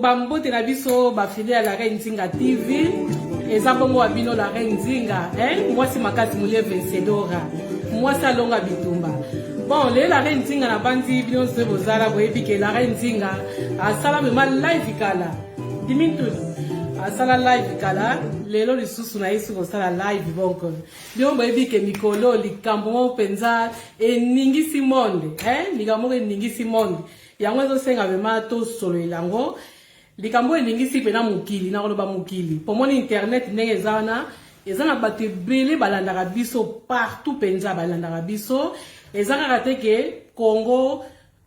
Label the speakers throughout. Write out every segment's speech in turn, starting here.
Speaker 1: Bambote na biso bafidèle ya la reine Nzinga TV. Eza bongo wa bino la reine Nzinga, hein? Mwasi makasi mulie Vencedora. Mwasi alonga bitumba. Bon, lelo la reine Nzinga na bandi bino nse bozala boyebi ke la reine Nzinga asala mema live kala. Dimintuni asala live kala, lelo lisusu na yesu kosala live donc bino boyebi ke mikolo likambo moko mpenza eningisi monde, hein? Likambo moko eningisi monde. Yango ezosenga vraiment tosololela yango. Likambo oyo eningisi mpena mokili, nakoloba mokili pomoni internet ndenge eza wana, eza na bato ebele balandaka biso partout mpenza balandaka biso. Eza kaka te ke Congo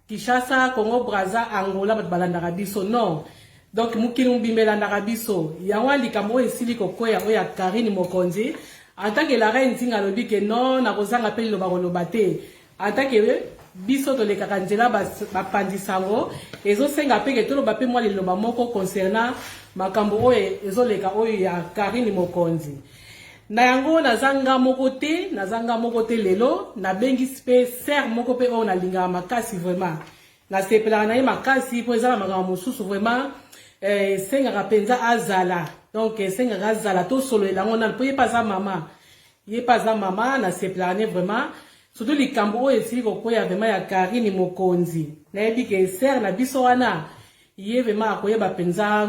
Speaker 1: Kinshasa, Congo Brazza, Angola bato balandaka biso, non. Donc mokili mobimba elandaka biso. Yango wana likambo oyo esili kokweya oyo ya Carine Mokonzi, en tant que la reine Nzinga alobi ke non, nakozanga mpe liloba koloba te. En tant que biso tolekaka nzela bapanzi sango, ezosenga mpe ke toloba mpe mwa liloba moko concernant makambo oyo ezoleka oyo ya Carine Mokonzi. Na yango naza nga moko te, naza nga moko te lelo, nabengisi mpe sœur moko mpe oyo nalingaka makasi vraiment. Nasepelaka na ye makasi mpo eza na makambo mosusu vraiment esengaka mpenza azala. Donc esengaka azala tosololela yango nanu mpo ye mpe aza mama. Ye pe aza mama nasepelaka ne vraiment surtout likambo oyo esili kokweya vraiment ya Carine Mokonzi nayebi ke sœur na biso wana ye vraiment akoyeba penza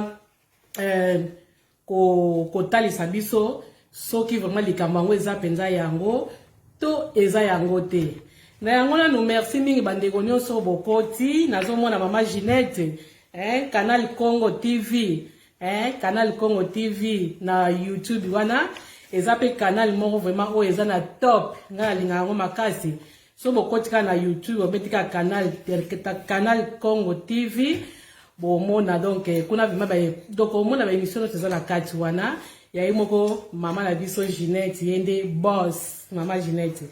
Speaker 1: kotalisa biso soki vraiment likambo yango eza penza yango to eza yango te. Na yango nanu merci mingi bandeko nyonso bokoti nazomona mama Ginette Canal Congo TV. Canal Congo TV na YouTube wana eza pe canal moko vraiment oyo eza na top, ngai nalingaka yango makasi. So bokoti kaka na YouTube obeti kaka canal Congo TV bomona donc kuna vraiment ba donc omona ba émission nyonso eza na kati wana ya ye moko mama na biso Ginette, ye nde boss mama Ginette.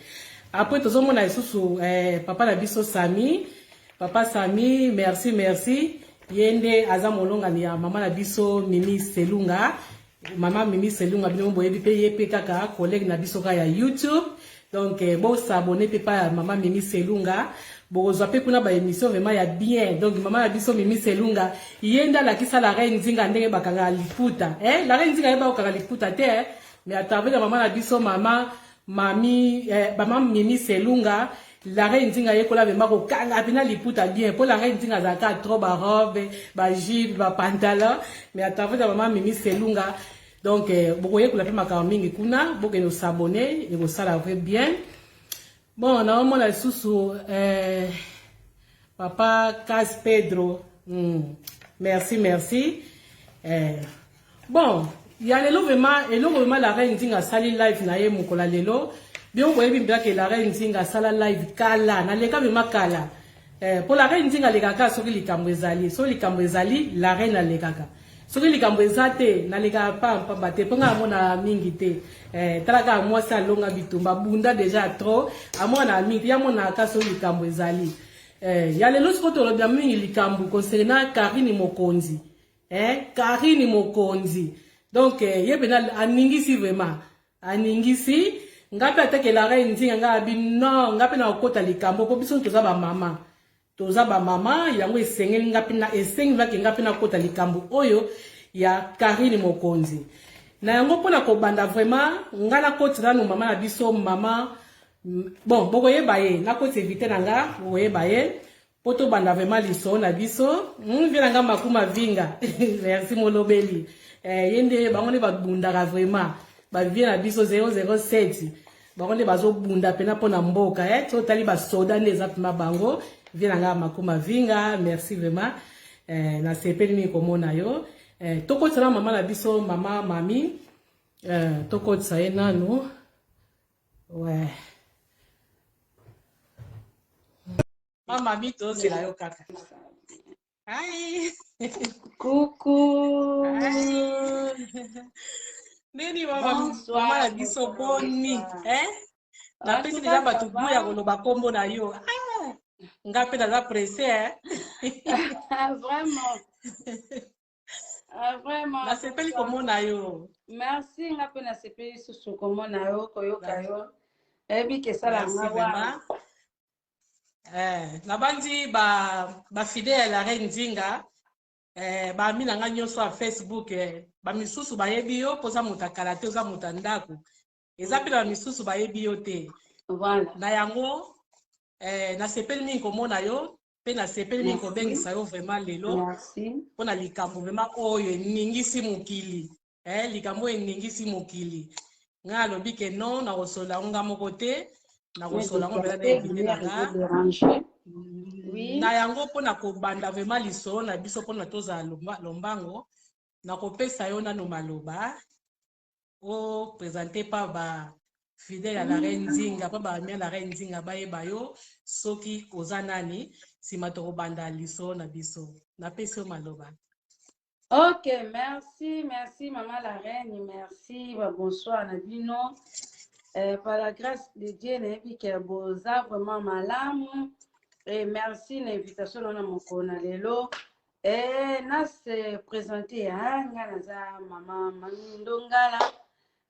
Speaker 1: Après tozomona lisusu papa na biso Sami, papa Sami, merci merci. Ye nde aza molongani ya mama na biso Mimi Selunga. Mama Mimi Selunga bino boyebi pe ye pe kaka collègue na biso kaka ya YouTube. Donc bo s'abonner pe pa ya mama Mimi Selunga. Bokozwa pe kuna ba émission vraiment ya bien. Donc mama na biso Mimi Selunga ye nde alakisa la reine Nzinga ndenge bakanga liputa. La reine Nzinga yeba kokanga liputa te, mais à travers ya mama na biso mama Mami, mama Mimi Selunga, la reine Nzinga yekola vraiment kokanga pena liputa bien po la reine Nzinga azalaka trop ba robe, ba jupe, ba pantalon, mais à travers ya mama Mimi Selunga donc bokoyekola pe makambo mingi kuna, bokende s'abonner ekosala vrai bien. Bon, naomona lisusu papa Cas Pedro. Merci, merci. Bon, ya lelo vraiment eloko vraiment la reine Nzinga asali live na ye mokolo ya lelo. Bino boyebi mpenza ke la reine Nzinga asala live kala, naleka vraiment kala. Po la reine Nzinga alekaka soki likambo ezali, soki likambo ezali la reine alekaka. Soki likambo eza te, nalekaka pa pamba te, po nga amona mingi te. Tala kaka mwasi alonga bitumba, bunda déjà trop, amona mingi te, ya monaka soki likambo ezali. Ya lelo sikoyo tolobi mingi likambo concernant Carine Mokonzi. Carine Mokonzi. Donc ye pena aningisi vraiment. Aningisi nga pe atake la reine Nzinga nga abi non, nga pe na kokota likambo po biso toza ba mama. Toza ba mama yango esengeli nga pe na esengi nga ke nga pe na kota likambo oyo ya Carine Mokonzi. Na yango pona kobanda vraiment nga na koti nanu mama na biso mama bon bokoyeba ye na koti invité na nga bokoyeba ye po tobanda vraiment lisolo na biso. Vie na nga Makuma Vinga. Merci molobeli. Ye nde bango nde babundaka vraiment ba vie na biso 007 bango nde bazobunda pena pona mboka, so tali ba soda nde eza pema bango. Vie na nga Makuma Vinga, merci vraiment. Nasepeli mingi komona yo. Tokotisa na mama na biso mama Mami. Tokotisa ye nanu. Ouais. Mama Mami tozela yo kaka. Hi.
Speaker 2: Coucou.
Speaker 1: Hi. Nini mama,
Speaker 2: Bonsoir,
Speaker 1: mama na biso
Speaker 2: bonsoir,
Speaker 1: boni,
Speaker 2: bonsoir.
Speaker 1: Napesi
Speaker 2: En tout
Speaker 1: déjà
Speaker 2: cas,
Speaker 1: bato
Speaker 2: ça
Speaker 1: goût ya
Speaker 2: va?
Speaker 1: koloba kombo na yo. Nga pe naza pressé, hein?
Speaker 2: Vraiment. Vraiment,
Speaker 1: Nasepeli
Speaker 2: bonsoir.
Speaker 1: komona yo.
Speaker 2: Merci, nga pe nasepeli susu komona yo, koyoka yo. Nayebi ke esala
Speaker 1: Merci
Speaker 2: nga wana.
Speaker 1: vraiment. Nabandi ba fidèle ya la reine Nzinga. Ba amis na ngai nyonso ya Facebook, bamisusu bayebi yo mpo oza moto ya kala te, oza moto ya ndako. Eza mpe na bamisusu bayebi yo te. Na yango nasepeli mingi komona yo, mpe nasepeli mingi kobengisa yo vraiment lelo mpona likambo vraiment oyo eningisi mokili, likambo oyo eningisi mokili. Ngai alobi ke non, nakosolola yango nga moko te, nakosolola yango mpenza na invité na nga. Na yango, mpona kobanda vraiment lisolo na biso, mpona tozala lombango, nakopesa yo nano maloba, oprésente pa ba fidèle ya la reine Nzinga, mpa ba amis ya la reine Nzinga, bayeba yo soki oza nani. Nsima tokobanda lisolo na biso. Napesi yo maloba.
Speaker 2: Ok, merci, merci maman la reine, merci, bah, bonsoir na bino. Par la grâce de Dieu, nayebi ke boza vraiment malamu. Et merci na invitation na mokolo na lelo. Et na se présenter, hein, nga naza mama Mami Ndongala.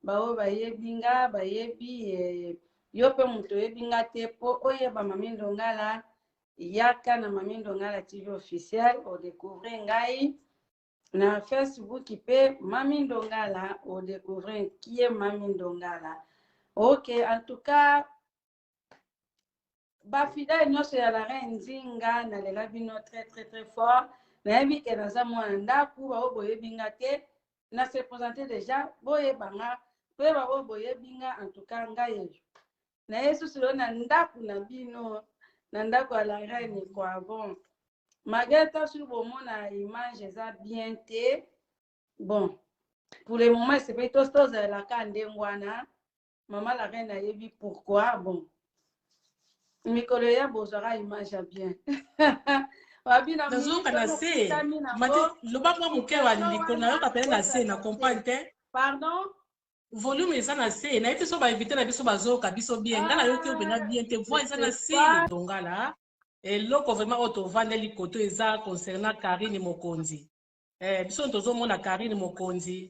Speaker 2: Baoyo bayebi nga bayebi, yo mpe moto oyebi nga te, mpo oyeba Mami Ndongala, yaka na Mami Ndongala TV officiel, odécouvrir ngai. Na Facebook mpe Mami Ndongala, odécouvrir qui est Mami Ndongala. Ok, en tout cas bafidèle nyonso ya la reine Nzinga, nalela bino très très très fort. Nayebi ke naza mwana ndako. Baoyo boyebi nga te, na se présente déjà, boyeba nga. Mpe baoyo boyebi nga, en tout cas ngai eyo naye susu lelo na ndako na bino, na ndako ya la reine, quoi. Bon, malgré ta soki bomona image eza bien te, bon, pour le moment esepeli tozalelaka ndenge wana. Mama la reine ayebi pourquoi. Bon, mikolo ya bozwaka image ya bien.
Speaker 1: Nazoyoka na se mate, loba mwa moke wa likolo, nayoka pene na se, na comprendre te.
Speaker 2: Pardon?
Speaker 1: Volume eza na se. Nayebi te so bainvité na biso bazoyoka biso bien. Nga nayoki oyo mpena bien te, voix eza na se. Tongala eloko vraiment oyo tovandeli koto eza concernant Karine Mokonzi. Biso tozomona Karine Mokonzi,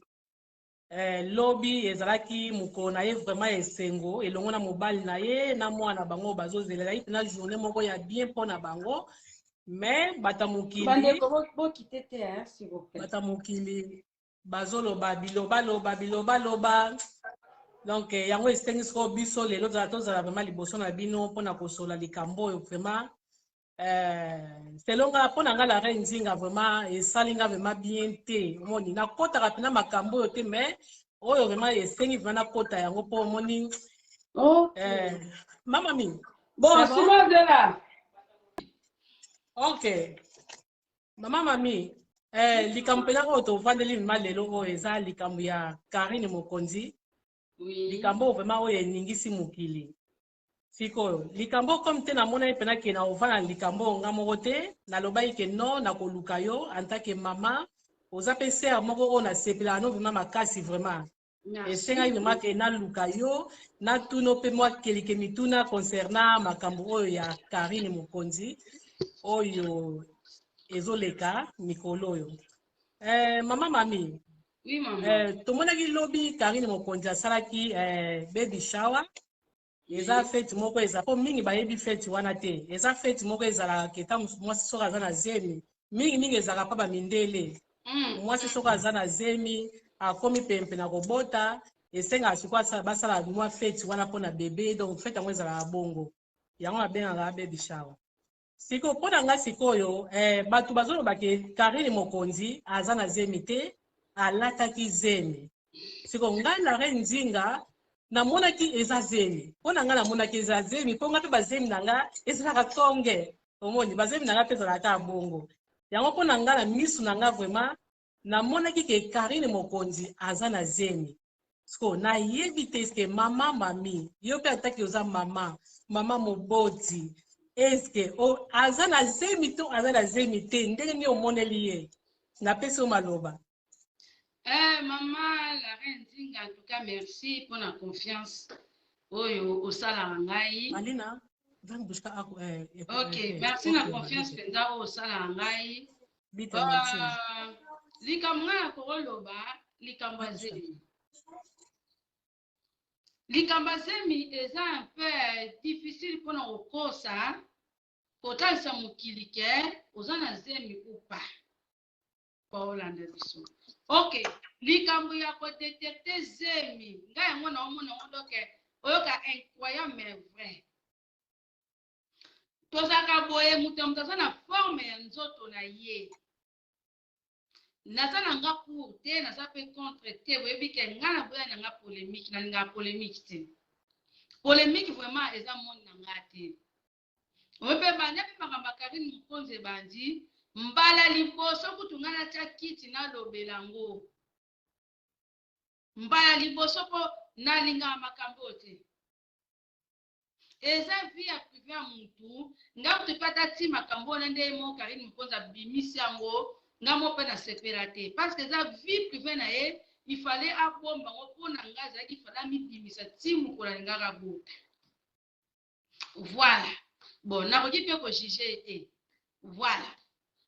Speaker 1: lobi ezalaki mokolo na ye vraiment esengo, elongo na mobali na ye na mwana bango bazozela. Ezalaki mpena journée moko ya bien mpo na bango, mais bato ya mokili
Speaker 2: Bokite te, s'il vous plaît.
Speaker 1: Bato ya mokili bazoloba bilobaloba, bilobaloba. Donc yango esengi sikoyo biso lelo tozala vraiment liboso na bino mpona kosola likambo oyo. Vraiment, selon nga, mpo na nga la reine Nzinga, vraiment esali nga vraiment bien te. Omoni, nakɔtaka mpena makambo oyo te, mais oyo vraiment esengi vraiment nakɔta yango, mpo omoni. Mama mi
Speaker 2: Bon, bon de là.
Speaker 1: Ok, mama Mami, likambo mpena oyo tovandeli vraiment lelo oyo eza likambo ya Karine Mokonzi. Likambo oyo vraiment oyo eningisi mokili sikoyo. Likambo comme te namonaki mpena ke na ovanda likambo oyo nga moko te, nalobaki ke non, nakoluka yo en tant que mama. Oza mpe sœur moko oyo nasepelaka no vraiment makasi. Vraiment esengaki vraiment ke naluka yo, natuna mpe mwa kelike mituna concernant makambo oyo ya Karine Mokonzi oyo ezoleka mikolo oyo. Mama Mami.
Speaker 2: Oui, mama.
Speaker 1: Tomonaki lobi Karine Mokonzi asalaki baby shower. Eza fête moko eza mpo mingi bayebi fête wana te. Eza fête moko ezalaka ke ntango mwasi soki aza na zemi, mingimingi ezalaka mpa bamindele, mwasi soki aza na zemi, akomi pempe na kobota, esengaka sikoyo basala mwa fête wana mpona bebe. Donc fête yango ezalaka bongo, yango babengaka baby shower. Sikoyo mpo na ngai sikoyo, bato bazoloba ke Karine Mokonzi aza na zemi te, alataki zemi. Sikoyo ngai la reine Nzinga namonaki eza zemi. Mpo na ngai namonaki eza zemi, mpo ngai mpe bazemi na ngai ezalaka tonge. Omoni, bazemi na ngai mpe ezalaka kaka bongo. Yango mpo na ngai, na misu na ngai, vraiment namonaki ke Karine Mokonzi aza na zemi. Siko nayebi te, eske mama Mami, yo mpe ataki oza mama, mama moboti, eske aza na zemi to aza na zemi te? Ndenge nini omoneli ye? Napesi yo maloba.
Speaker 2: Mama la reine Nzinga, en tout cas merci pour la confiance oyo osalaka ngai.
Speaker 1: Alina.
Speaker 2: Ok, merci na confiance mpenza oyo osalaka ngai. Likambo ngai nakokoloba, likambo ya zemi, likambo ya zemi eza un peu difficile mpona kokosa, kotalisa mokili ke oza na zemi ou pas. Baolanda biso. Ok, likambo ya ko detecter zemi, ngai yango naomona yango donc oyoka incroyable mais vrai. Tozalaka boye, moto na moto aza na forme ya nzoto na ye. Naza na nga pour te, naza pe contre te. Boyebi ke nga na boya na nga polemique, nalingaka polemique te. Polemique vraiment eza monde na nga te. Oyo pe banda pe makambo ya Carine Mokonzi ebandi mbala liboso kutu nga natia kiti nalobela ngo mbala liboso po nalingaka makambo oyo te. Eza vie ya prive ya mutu nga kutu pe ata ti makambo wana nde ye moko Carine Mokonzi abimisi yango nga moko pe nasepela te parce que eza vie prive na ye il fallait abomba ngo po na nga ezalaki il fallait amibimisa ti mokolo alingaka abota. Voilà. Bon, nakoki mpe ko juger ye te. Voilà.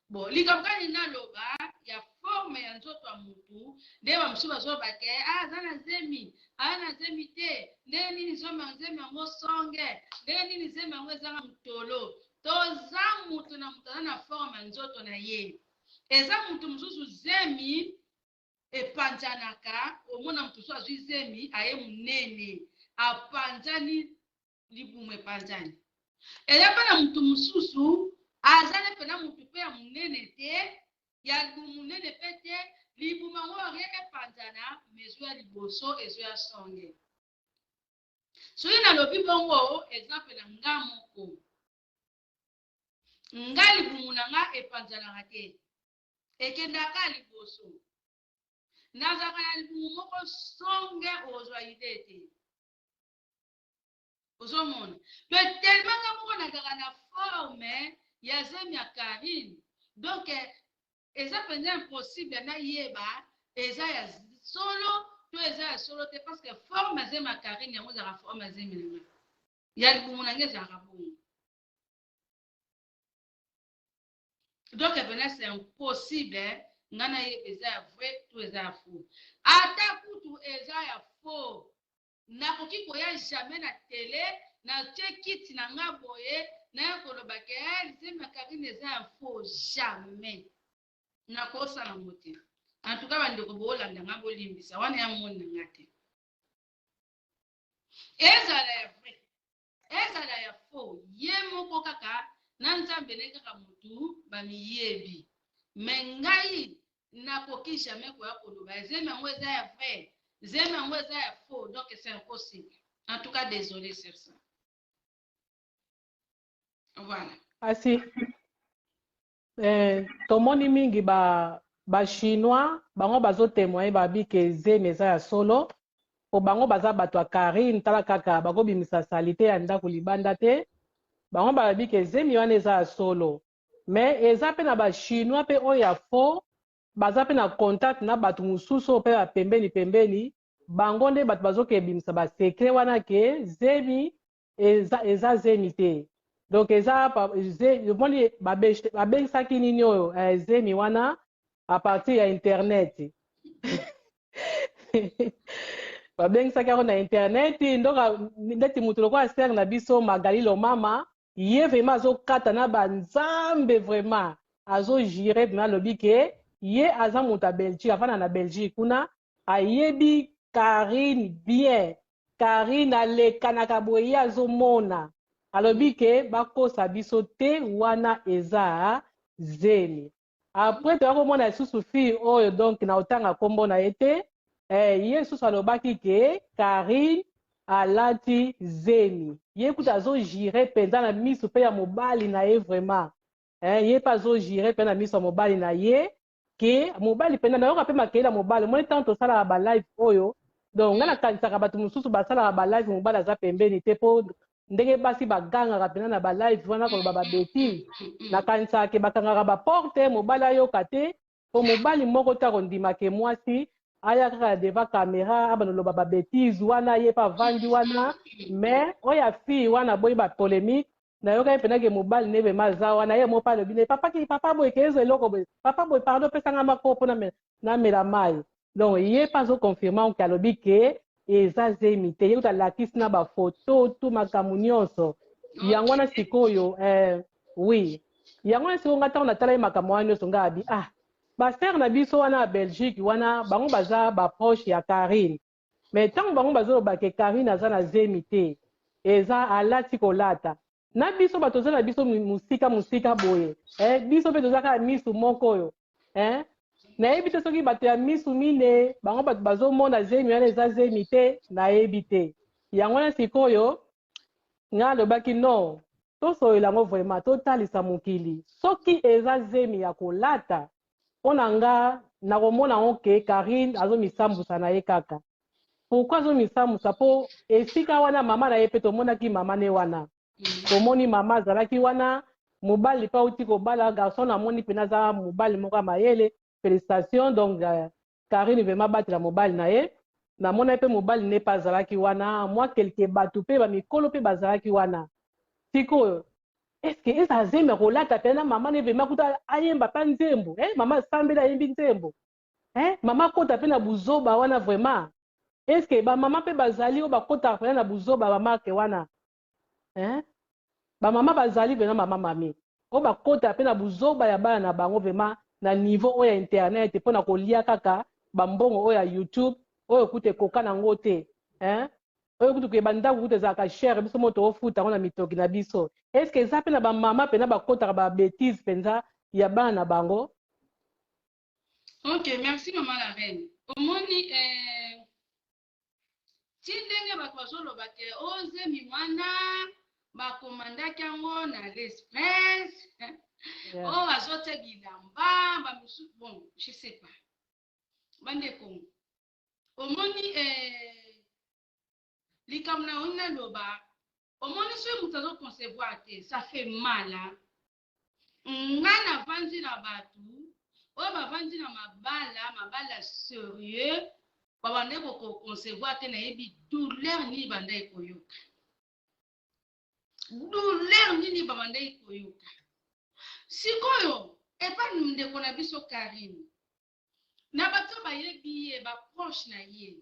Speaker 2: Bon, likambo kani naloba ya forme ya nzoto ya mutu nde ba mosusu bazoloba ke ah, aza na zemi, aza na zemi te, ndenge nini zemi zemi yango songe, ndenge nini zemi yango ezanga mutolo. Toza mutu na mutu aza na forme ya nzoto na ye. Eza mutu mosusu zemi epanzanaka, omona mutu mosusu azwi zemi aye munene apanzani libumu epanzani. Eza pe na mutu mususu aza ne pena mutu pe ya munene te ya libumu munene pe te libumu yango rien epanzana mais ezoya liboso ezoya songe. Soki nalobi bongo exemple na nga moko nga libumu na nga epanzanaka te ekendaka liboso nazalaka na libumu moko songe okozwa idee te. Ozomona donc tellement nga moko nazalaka na forme ya zemi ya Carine donc eza penza impossible nayeba eza ya solo to eza ya solo te parce que forme ya zemi ya Carine yango ezalaka forme ya zemi na nga ya libumu na nga ezalaka bongo donc pena c'est impossible nga nayeba eza ya vrai to eza ya faux ata kutu eza ya faux Nakoki koya jamais na tele na tie kiti na nga boye naya koloba ke eh, zemi ya Carine eza ya faux jamais nakosala ngo te. En tout cas bandeko boolanda nga bolimbisa wana ya moni na nga te. Ezala ya vrai ezala ya faux ye moko kaka na nzambe ne kaka mutu bamiyebi mais ngai nakoki jamais koya koloba zemi yango eza ya vrai zemi yango eza ya faux donc c'est impossible en tout cas désolé sur ça voilà.
Speaker 1: Asi eh, tomoni mingi ba ba chinois bango bazo témoigner babi ke zemi eza ya solo po bango baza bato ya Carine tala kaka bakobimisa salite ya ndako libanda te bango balobi ke zemi wana eza ya solo mais eza pe na ba chinois pe oyo ya faux baza pe na contact na bato mosusu oyo pe ya pembeni pembeni bango nde bato bazokebimisa ba secret wana ke zemi eza, eza zemi te donc eza omoni babengisaki nini oyo eh, zemi wana à partir ya internet babengisaki yango na internet ndoka ndeti moto lokola sere na biso magali lomama ye vraiment azokata na banzambe vraiment azojire vraiment alobi ke ye aza moto ya belgique afanda na belgique kuna ayebi karine bien Carine alekanaka boye ye azomona alobi ke bakosa biso te wana eza zemi après toya komona lisusu fille oyo donc na otanga kombo na ye te eh, ye lisusu alobaki ke Carine alati zemi ye kutu azo jure mpenza na miso mpe ya mobali na ye vraiment eh, ye mpe azo jure mpe na miso ya mobali na ye ke mobali mpenza nayoka mpe makelele ya mobali omoni ntango tosalaka ba live oyo donc ngai nakanisaka bato mosusu basalaka ba live mobali aza pembeni te mpo ndenge basi bagangaka mpenza na ba live wana koloba ba betise nakanisaka ke bakangaka ba porte mobali ayoka te mpo mobali moko te akondima ke mwasi aya kaka devant camera abanda oloba ba betise wana ye mpe avandi wana mais oyo ya fille wana aboyi ba polemique Nayokaki pena ke mobali ne vraiment aza wana ye moko pe alobi ne papa ki papa boye ke ezwa eloko boye papa boye pardon pesa nga mako po namela mayi donc ye pe azo confirme ke alobi ke eza zemi te ye kutu alakisi na ba photo tout makambo nyonso yango wana sikoyo eh, oui yango wana sikoyo nga ntango natalaki makambo wana nyonso nga abi ah. Ba sœur na biso wana ya Belgique wana bango baza ba proche ya Carine mais tango bango bazoloba ke Carine aza na zemi te eza alati kolata na biso bato toza na biso musika musika boye eh, biso mpe toza kaka misu moko oyo eh? Nayebi te soki bato ya misu mine bango bato bazomona zemi wana eza zemi te, nayebi te. Yango wana sikoyo ngai alobaki non, tosolola yango vraiment, totalisa mokili soki eza zemi ya kolata. Mpo na nga nakomona yango ke Carine azomisambusa na ye kaka. Pourquoi azomisambusa? Mpo esika wana mama na ye mpe tomonaki mama ne wana, tomoni mama azalaki wana, mobali mpe auti kobala garçon, namoni mpena aza mobali moko ya mayele, félicitation. Donc Carine vraiment abatela mobali na ye. Namonaki mpe mobali ne mpe azalaki wana, mwa quelque bato mpe bamikolo mpe bazalaki wana. Sikoyo est-ce que eza zemi ya kolata mpe na mama ne vraiment kuta ayemba mpe nzembo, eh, mama asambeli ayembi nzembo, eh, mama akota mpe na buzoba wana vraiment. Est-ce que bamama mpe bazali oyo bakotaka mpena na buzoba bamarke wana, eh? Bamama bazali vraiment, mama mami oyo bakota mpe na buzoba ya bana na bango vraiment na niveau oyo ya internet mpo na kolia kaka bambongo oyo ya YouTube oyo kuta ekoka nango te, eh? Oyo kutu koyeba ndako kutu ezalaka cher, biso mo toofuta yango na mitoki na biso. Est ce que eza mpe na bamama mpena bakotaka babétise mpenza ya bana na bango?
Speaker 2: Ok, merci mama la reine. Omoni eh, ti ndenge bato bazoloba ke ozemi wana bakomandaki yango na AliExpress, oyo azotia bilamba bamisusu, bon, je sais pas. Bandeko, omoni eh, likambo na yo naloba, omoni soki moto azoconcevoir te, ça fait mal, hein? Nga navandi na bato oyo bavandi na mabala, mabala sérieux, babandaki koconcevoir te, nayebi douleur nini bandaki koyoka, douleur nini babandaki koyoka. Sikoyo epa ndeko na biso Karine, na bato bayebi ye, baproche na ye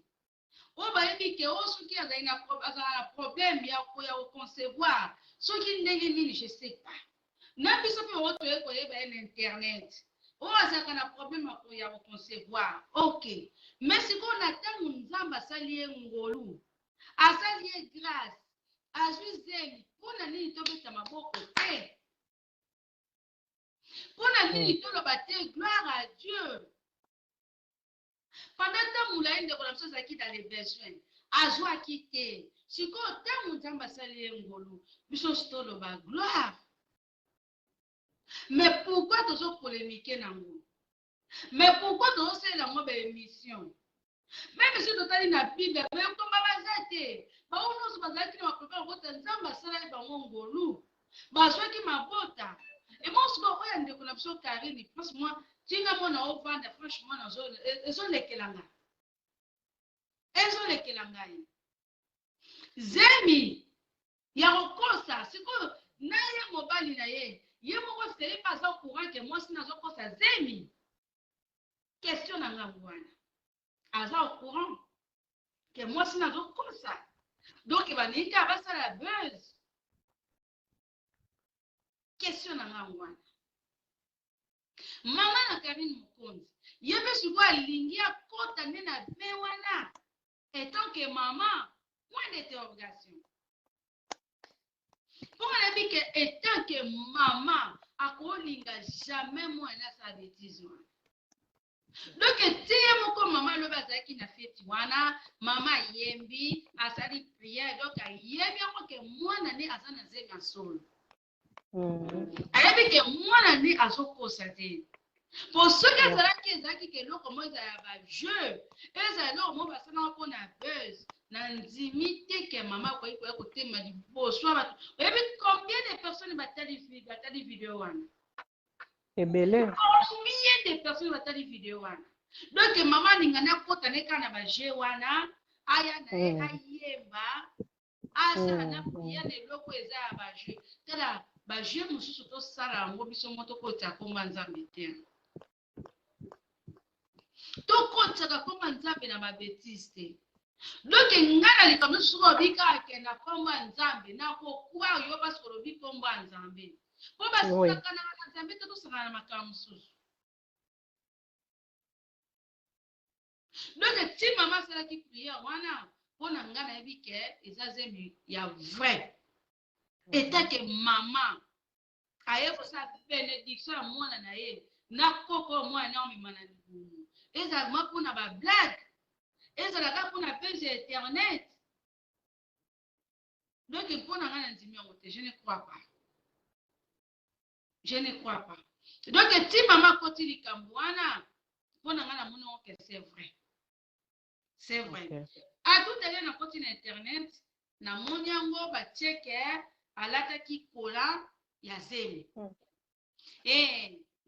Speaker 2: oyo bayebi ke oyo soki azali na azala na problème ya koconcevoir soki ndenge nini, je sais pas. Na biso mpe oyo toye koyeba ye na internet, oyo azalaka na problème ya koconcevoir, ok. Mais sikoyo na ntango Nzambe asali ye ngolu, asali ye grâce, azwi zemi, mpona nini tobeta maboko te? Mpona nini toloba te gloire à Dieu? Pendant ntango molai ndeko na biso azalaki dans les besoins, azwaki te. Sikoyo ntango Nzambe asali ye ngolu, biso nyonso toloba gloire. Mais pourquoi tozopolémiquer nango? Mais pourquoi tozosalela yango baémission? Même soki totali na Bible, bayekomba baza te. Bango nyonso bazalaki na baproblème mabota, Nzambe asalaki bango ngolu, bazwaki mabota. Emo sikoyo oyo ya ndeko na biso Karine, franchement tinga mona ovanda, franchement ezolekela ngai, ezolekela ngai zemi ya kokosa. Sikoyo na ye mobali na ye, ye moko seye mpe aza courant ke mwasi na azokosa zemi. Question na ngango wana, aza au courant ke mwasi na azokosa, donc balingi kaka basala buzz? Question na ngango wana. Mama na Karine Mokonzi, ye mpe sikoyo alingi akota nde na be wana etant que mama, point d'interrogation. Mpo nga nayebi ke etant que mama akolinga jamais mwana asala bétise wana. Donc ti ye moko mama alobi azalaki na feti wana, mama ayembi, asali prière, donc ayebi yango ke mwana ne aza na zemi ya solo. Ayebi ke mwana ne azokosa te, po soki azalaki, ezalaki ke eloko moko ezala ya bajeu, ezala eloko moko basalaka mpona buzz, na ndimi te ke mama akoki koya kotema liboso ya bato. Oyebi combien de personnes batali video wana?
Speaker 1: Ebele.
Speaker 2: Combien de personnes batali video wana? Donc mama alingani akota ne kaka na bajeu wana, aya na ye, ayemba, asala na prière na eloko eza ya bajeu. Tala bajeu mosusu tosala yango biso mo, tokotisa komba Nzambe te, tokotisaka komba Nzambe na babétise te. Donc ngai na likambo nyonso, soki olobi kaka ke na kombo ya Nzambe, nakokwa yo parce olobi kombo ya Nzambe, mpo basakanaka na Nzambe te, tosakana na makambo mosusu. Donc ti mama asalaki prière wana, mpo na ngai nayebi ke eza zemi ya vrai. Etake mama aye kosala benediction ya mwana na ye na koko oyo mwana na omema na libumu, ezala ma mpona bablague, ezalaka mpona page ya internet. Donc mpo na ngai nandimi yango te, je ne crois pas, je ne crois pas. Donc ti mama akoti likambo wana, mpo na ngai namoni yango ke c'est vrai, c'est vrai. À tout à l'heure nakoti na internet, namoni yango batie ke alataki kola ya zemi.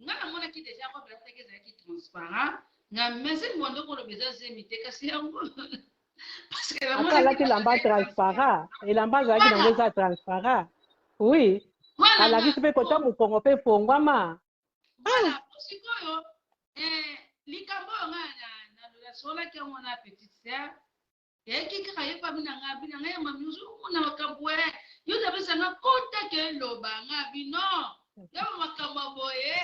Speaker 2: Nga namonaki deja robe alataki ezalaki transparent. Nga mais bondo koloba eza zemi te, kasi yango parce que
Speaker 1: Ata
Speaker 2: namonaki
Speaker 1: alati elamba transparent, elamba azalaki nango eza transparent, oui.
Speaker 2: Voilà.
Speaker 1: Alakisi mpe kota mokongo mpe efongwama.
Speaker 2: Voilà, sikoyo likambo oyo nga nasolaki yango na petite sœur, eyaki kaka ye pa bina nga, bina ngai ya mami, ozomona makambo e yo tapesanga kota ke loba nga bino yo makambo ya boye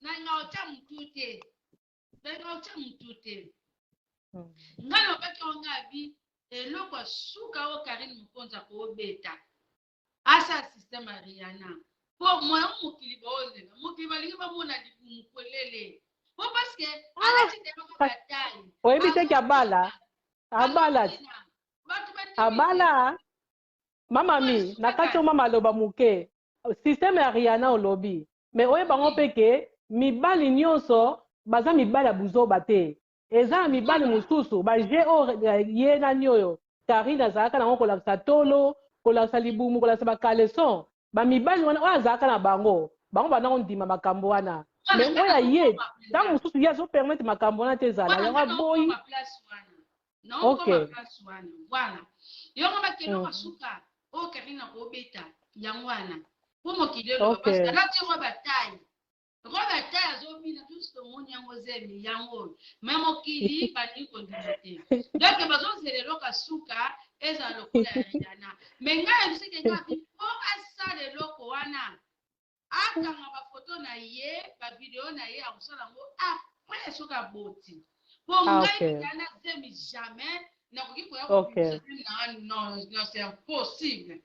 Speaker 2: na nga otya motu te, na nga otya motu te. Ngai nalobaki yango, nga abi eloko ya suka oyo Karine Mokonzi akobeta, asala système ya Rihanna, po moya mokili baolela, mokili balingi bamona libumu polele, po parce que alati nde bataille.
Speaker 1: Oyebi te ke abala, abala.
Speaker 2: Bato bandimi.
Speaker 1: Abala mama mi na kati oyo mama aloba moke, système ya Rihanna olobi, mais oyebango mpe ke mibali nyonso baza mibali ya buzoba te. Eza na mibali mosusu baje oyo ye nani oyo Karine azalaka nango, kolakisa tolo, kolakisa libumu, kolakisa bacaleçon. Bamibali wana oyo azalaka na bango, bango banda kondima makambo wana. Mais oyo aye ntango mosusu, ye azopermettre makambo wana te, ezala yango aboyi.
Speaker 2: Place wana naokoma, place wana, voilà, yango bakeloko suka oyo Karine akobeta yango wana, po mokili eloba, parce que alati robe ya taille, robe ya taille, azobina tous, tomoni yango zemi yango oyo. Mais mokili balingi kondima te, donc bazozela eloko ya suka ezala lokola ya Rihanna. Mais ngai yebisaki nga bi mpo asala eloko wana, akanga bafoto na ye, bavideo na ye, akosala yango après soki aboti, mpo ngai Rihanna zemi jamais nakoki koya kobimisa zemi na nga. Non, non, c'est impossible,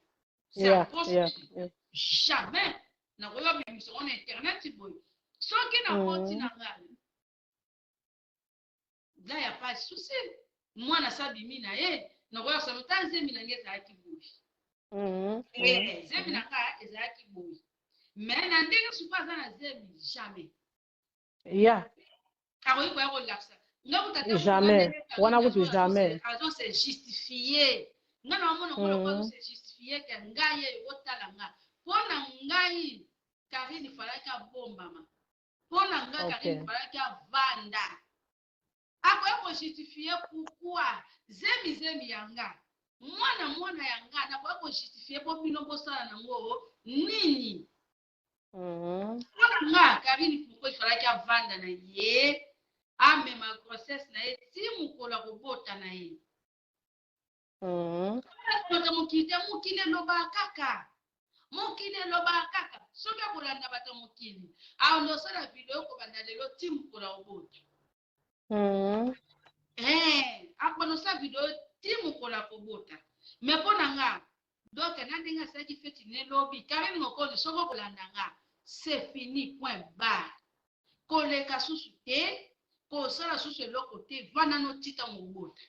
Speaker 2: c'est impossible, jamais nakoya kobimisa yango na internet boye. Soki nakoti na ngai là, y a pas de souci, mwana sabimi na ye, nakoya kosala ta zemi na ngai ezalaki boye. Zemi na ngai ezalaki boye, mais na ndenge suka aza na zemi, jamais akoki koya kolakisa nga kuta.
Speaker 1: Jamais wana kutu, jamais.
Speaker 2: Azo se justifier, nga na omona ngo lokola azo se justifier ke ngai ye otala nga. Mpo na ngai Karine falaki abombama, mpo na ngai Karine falaki avanda. Akoya kojustifie pourquoi? Zemi, zemi ya nga, mwana, mwana ya nga, nakoya kojustifie mpo bino bosala nango nini? Mpo na nga Karine pourquoi ifalaki avanda na ye, amema grossesse na ye ti mokolo akobota na ye. Bato mokili te, mokili elobaka kaka, mokili elobaka kaka. Soki akolanda bato ya mokili, aondo osala video kobanda lelo ti mokolo akobota. Akobanda osala video ti mokolo akobota. Mais mpo na nga, donc na ndenge asalaki feti ne lobi, Karine Mokonzi, soki okolanda nga, c'est fini, point barre. Koleka susu te, kosala susu eloko te, vanda notika mobota.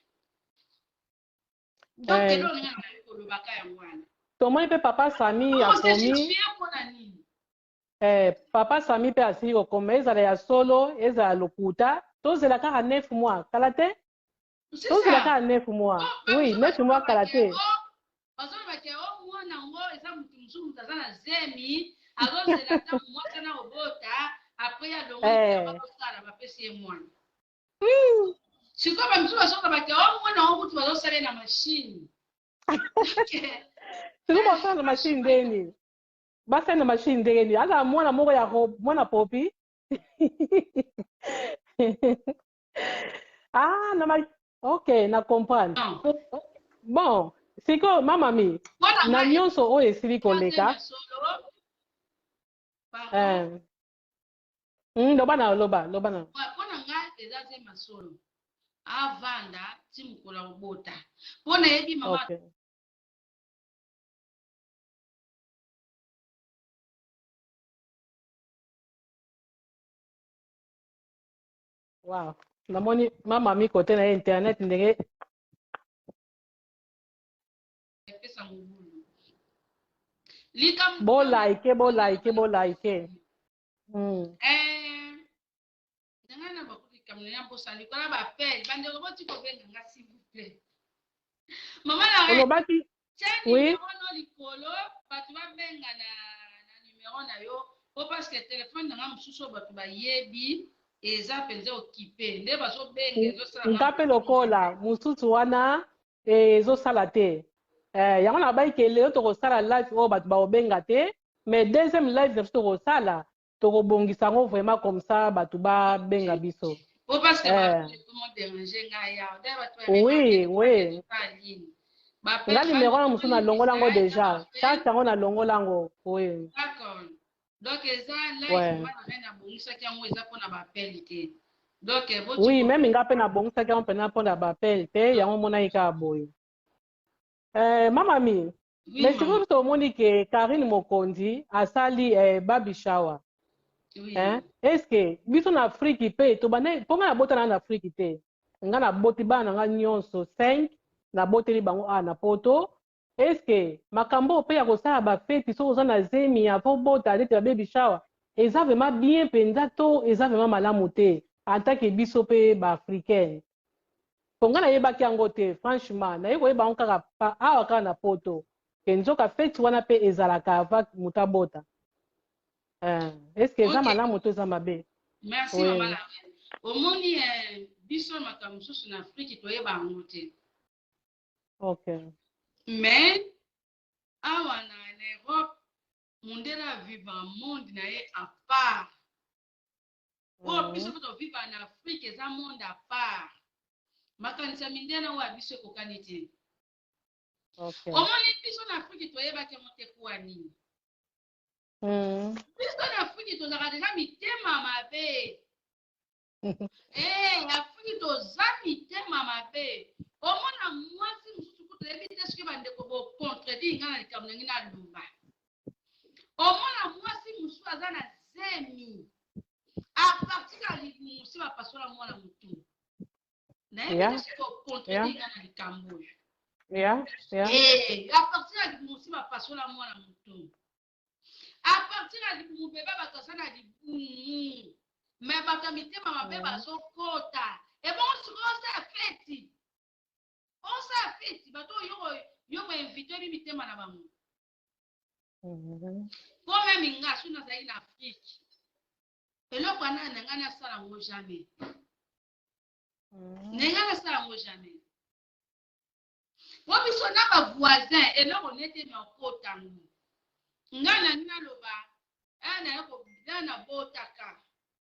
Speaker 2: Donc eloko ndenge nakoki kolobaka yango wana.
Speaker 1: Tomoni mpe papa Sami akomi.
Speaker 2: Mpona nini?
Speaker 1: Papa Sami mpe asili kokoma. Ezala ya solo, ezala lokuta, tozela kaka 9 mois, kala te. Tozela kaka 9 mois, oui, 9 mois, kala te.
Speaker 2: Bazolobaki o mwana yango eza motu mosusu, moto aza na zemi, azozela ntango mwasi ana kobota, après alongoli, bakosala, bapesi ye mwana. Sikoyo bamisusu bazolobaki o mwana yango kutu bazosala na machine.
Speaker 1: Sikoyo basala na machine ndeni? Basala na machine ndenge nini? Azala mwana moko ya mwana popi. Ah, na ma, ok, na comprendre. Bon, sikoyo mama mi, na nyonso oyo esili koleka, loba na, loba, loba na.
Speaker 2: Mpo na ngai eza zema solo. Avanda ti mokolo ya kobota mpo nayebi mama.
Speaker 1: Okay. Wow. Namoni mama mi kote na ye internet ndenge
Speaker 2: Epesa mobulu likambo.
Speaker 1: Bo like, bo like, bo like.
Speaker 2: Eh, nanga na bakuti likambo na mposa likola bapele. Bandeko, boti kobenga nga, s'il vous plaît. Mama la reine.
Speaker 1: Olobaki.
Speaker 2: Tia
Speaker 1: Oui.
Speaker 2: numéro no likolo, bato babenga na numéro na yo, po parce que telefone na nga mosusu oyo bato bayebi eza mpenza okipe nde bazobenga, ezosala.
Speaker 1: Nga mpe lokola mosusu wana ezosala te. Yango na bayi ke lelo tokosala live oyo bato bakobenga te, mais deuxième live na biso tokosala, tokobongisa yango vraiment comme ça bato babenga biso.
Speaker 2: Po parce que dérange ngai awa nde bato.
Speaker 1: Oui.
Speaker 2: Ligne.
Speaker 1: Nga numéro wana mosusu nalongola yango déjà, carte yango nalongola yango, oui.
Speaker 2: D'accord, donc eza live. Mama na ngai, nabongisaki yango eza mpona baappel te, donc
Speaker 1: Oui, même nga mpe nabongisaki yango mpena mpona baappel te, yango omonaki kaka boye. Mama mi,
Speaker 2: Oui,
Speaker 1: mais sikoyo
Speaker 2: mama.
Speaker 1: biso omoni ke Karine Mokonzi asali baby shower.
Speaker 2: Oui.
Speaker 1: Hein? Est-ce que biso na Afrique mpe tobanda? Mpo nga nabotana na Afrique te, nga naboti bana na nga nyonso 5, naboteli bango awa na Poto. Est-ce que makambo oyo mpe ya kosala bafeti soki oza na zemi avant obota, neti ba baby shower, eza vraiment bien mpenza to eza vraiment malamu te en tant que biso mpe baafricaine? Mpo nga nayebaki yango te, franchement, naye koyeba yango kaka awa, kaka na Poto, ke nzoka feti wana mpe ezalaka avant moto abota. Est ce que eza malamu to eza mabe?
Speaker 2: Merci.
Speaker 1: Oui.
Speaker 2: Mama la reine, omoni, biso makambo mosusu na Afrique toyeba yango te. Mais awa na Europe, mondele avivre monde na ye à part. Oyo biso mpe tovivre na Afrique eza monde à part. Makanisi ya mindele oyo ya biso ekokani te. Omoni, biso na Afrique toyebaki yango te. Kuwa nini? Biso na Afrique tozalaka deja mitema mabe. Afrique toza mitema mabe. Omona mwasi mosusu kutu, oyebi te soki bandeko bocontredire ngai na likambo nangi naloba. Omona mwasi mosusu aza na zemi, à partir ya libumu si bapasola mwana motu. Nayebi te soki bocontredire ngai na likambo oyo. À partir ya libumu si bapasola mwana motu, à partir ya libumu bebe, bato aza na libumu, mais bato ya mitema mabe bazokota. Ebongo sikoyo osala feti, osala feti, bato oyo yo koinvite, oyebi mitema na bango. Po même nga so nazali na Afrique, eloko wana na ngai nasala yango jamais, na ngai nasala yango jamais. Po biso na bavoisin, eloko nete na okotango ngai nani naloba naye nabotaka,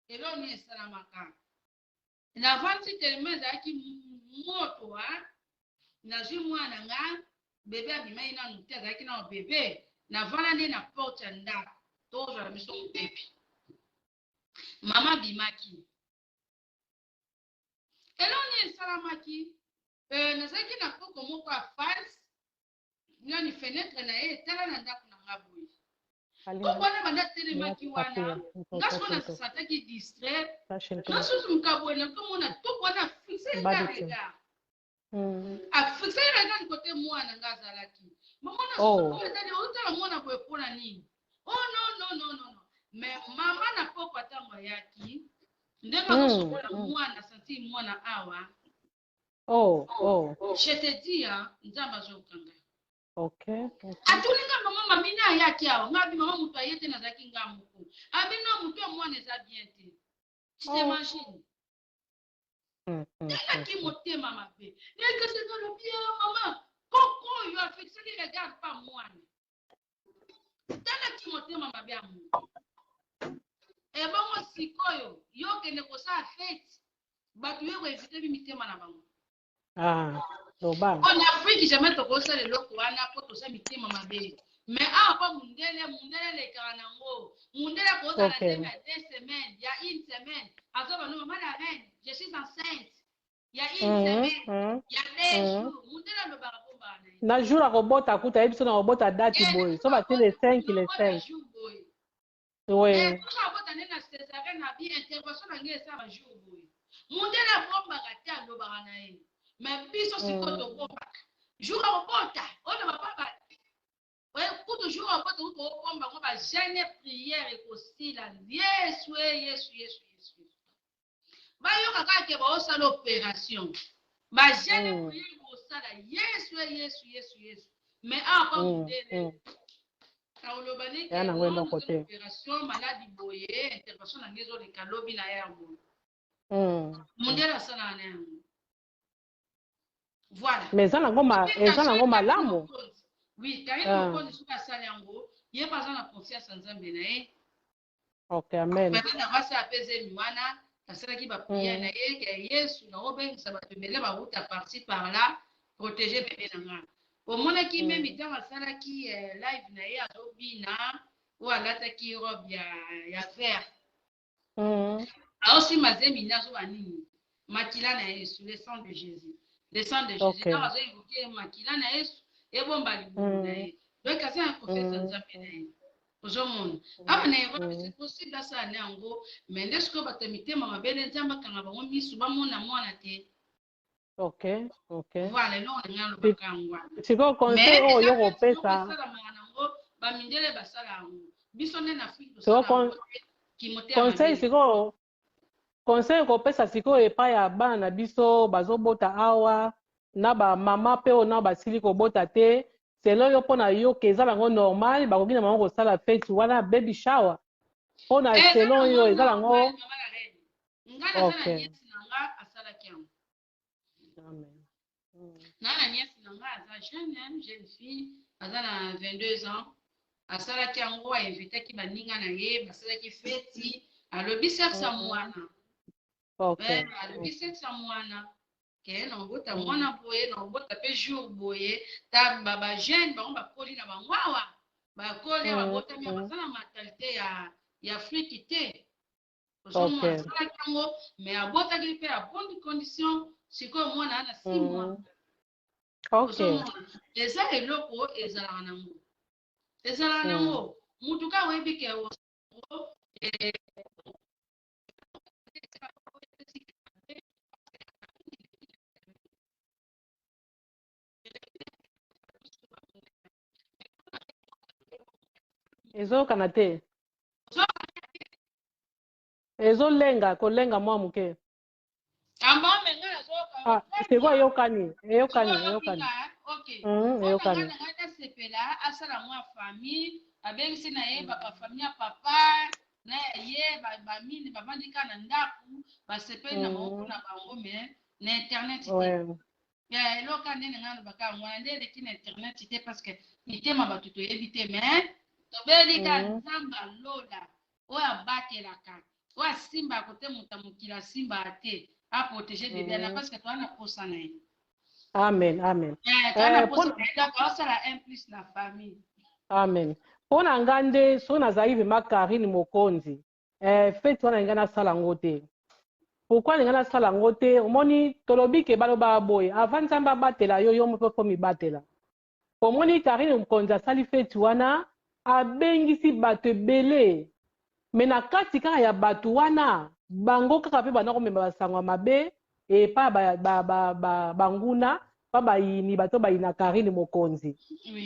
Speaker 2: eloko nini esalamaka? Navandi telema, ezalaki moto, nazwi mwana nga bebe, abimaki nanu te, azalaki nano bebe. Navanda nde na porte ya ndako, tozwa na biso mopepe. Mama abimaki, eloko nini esalamaki? Nazalaki na koko moko ya face nani, fenêtre na ye etala na ndako na nga boye. Koko wana banda atelemaki wana, nga siko nasantaki distrait, nasusu mokaboye, nakomona toko wana afixe nga regard, afixe regard kote mwana nga azalaki. Mama nasusu otala mwana boye mpona nini? Oh non, non, non, non, non. Mais mama na poko ntango ayaki, ndenge azosokola mwana, santi mwana awa. Je te dis, hein, Nzambe azokanga. Atulinga mama, mamina ayaki awa. Nga abi mama, moto aye te, nazalaki nga moko. Abi no, moto ya mwana eza bien te. Tu t'imagines? Telaki motema mabe nekasi nalobi ya mama koko oyo afixaki regard pa mwana, talaki motema mabe ya moto. Ebongo sikoyo yo okende kosala fete, bato yo koevite bi mitema na bango.
Speaker 1: Ah, loba.
Speaker 2: En Afrique jamais tokosala eloko wana mpo toza mitema mabe. Mais awa mpo mundele, mundele elekaka nango. Mundele akozala zemi ya 2 semaines, ya une semaine, azoba: "No, mama la reine, je suis enceinte." Ya une semaine, ya deux jours. Mundele alobaka bombaka na ye.
Speaker 1: Na jour akobota kuta ye biso na kobota date boye. So batie le 5 le
Speaker 2: 5.
Speaker 1: 5. Oui.
Speaker 2: Eh, soki abota nde na césarienne na bi intervention na ngai esala jour boye. Mundele abombaka te, alobaka na ye. Mais biso sikoyo tobombaka. Jour akobota, oyo baba kutu jour akobota kutu obomba ngo ba jeûne prière ekosila. Yesu e Yesu Yesu Yesu. Bayoka kaka ke baosala opération. Ba jeûne prière kosala Yesu e Yesu Yesu Yesu. Mais awa pa mundele akoloba nde
Speaker 1: Ya nango eloko te.
Speaker 2: Opération maladi boye, intervention na ngai ezoleka lobi na ya boye. Mundele asalaka na yango. Voilà.
Speaker 1: Mais eza nango ma eza nango malamu.
Speaker 2: Oui, Karine Mokonzi soki asali yango, ye mpe aza na confiance ya Nzambe na ye.
Speaker 1: Ok, amen.
Speaker 2: Peut-être avasa mpe zemi wana, asalaki baprière na ye ke Yesu na obengisa bato ebele bauta par-ci par-là, protéger bébé na nga. Omonaki meme ntango asalaki live na ye azobina, oyo alataki robe ya vert. Aosimba zemi nde azoba nini? Makila na Yesu, le sang de Jésus. Le sang de Jésus. Ntango azoinvoke makila na Yesu, ebomba libumu na ye. Donc aza na confiance ya Nzambe na ye. Ozomona. Awa na Europe, c'est possible asala na yango, mais nde sikoyo bato ya mitema mabe nde Nzambe akanga bango misu bamona mwana te.
Speaker 1: Ok.
Speaker 2: Voilà, eloko na ngai alobaka yango wana.
Speaker 1: Sikoyo conseil oyo yo kopesa
Speaker 2: esalamaka nango, bamindele basala yango. Biso nde na Afrique
Speaker 1: Sikoyo
Speaker 2: tosala yango te, kimotema
Speaker 1: conseil
Speaker 2: mabe.
Speaker 1: Sikoyo conseil kopesa sikoyo epai ya bana na biso bazobota awa na bamama mpe oyo nao basili kobota te, selon yo, mpo na yo ke eza nango normal, bakoki na bango kosala fete wana, baby shower, mpo na
Speaker 2: Eza
Speaker 1: selon
Speaker 2: nango
Speaker 1: yo eza nango
Speaker 2: normal, mama la reine. Nga naza na nièce na nga asalaki yango.
Speaker 1: Amen.
Speaker 2: Na nièce na nga aza jeune, hein, jeune fille, aza na 22 ans. Asalaki yango, ainvitaki baninga na ye, basalaki feti, alobi sexe ya mwana. Alobi sexe ya mwana. Ke na obota mwana boye, na obota pe jour boye, ta ba ba jeune bango bakoli na bango awa. Bakoli babotami baza na mentalité ya Afrique te. Ozomona asalaki yango, mais abotaki mpe à bonne condition, sikoyo mwana ana 6 mois. Ozomona eza eloko ezalaka nango. Ezalaka nango. Mutu kaka oyebi ke
Speaker 1: Ezokana te. Ezolenga kolenga mwa moke.
Speaker 2: Amba me nga nazoyoka yo
Speaker 1: Ah,
Speaker 2: très
Speaker 1: sikoyo
Speaker 2: bien.
Speaker 1: eyokani, eyokani,
Speaker 2: Sikoyo oyoki
Speaker 1: eyokani.
Speaker 2: nga, eh? Ok. Mpo na
Speaker 1: Eyokani.
Speaker 2: nga na ngai nasepela asala mwa famille, abengisi na ye ba famille ya papa na ya ye, bamini bavandi kaka na ndako, basepeli na bango mpona bango, mais na internet te. Ya eloko nde na ngai alobaka yango wana nde eleki na internet te, parce que mitema bato toyebi te, mais tobeli kaka Nzambe alola oyo abatelaka, oyo asimbaka kote moto ya mokili asimbaka te, aprotege bébé na parce que toza na posa na ye.
Speaker 1: Amen, amen.
Speaker 2: Toza na
Speaker 1: Eh,
Speaker 2: posa na ye, donc aosala un plus na famille.
Speaker 1: Amen. Mpo na nga nde soki nazali vraiment Karine Mokonzi, fete wana ngai nasala yango te. Pourquoi ninga nasala yango te? Omoni, tolobi ke balobaka boye, avant Nzambe abatela yo, yo moko mpe mibatela. Omoni, Karine Mokonzi asali feti wana, abengisi bato ebele, mais na kati kaka ya bato wana, bango kaka mpe banda komema basango ya mabe epa banguna pa bayini, bato bayina Karine Mokonzi.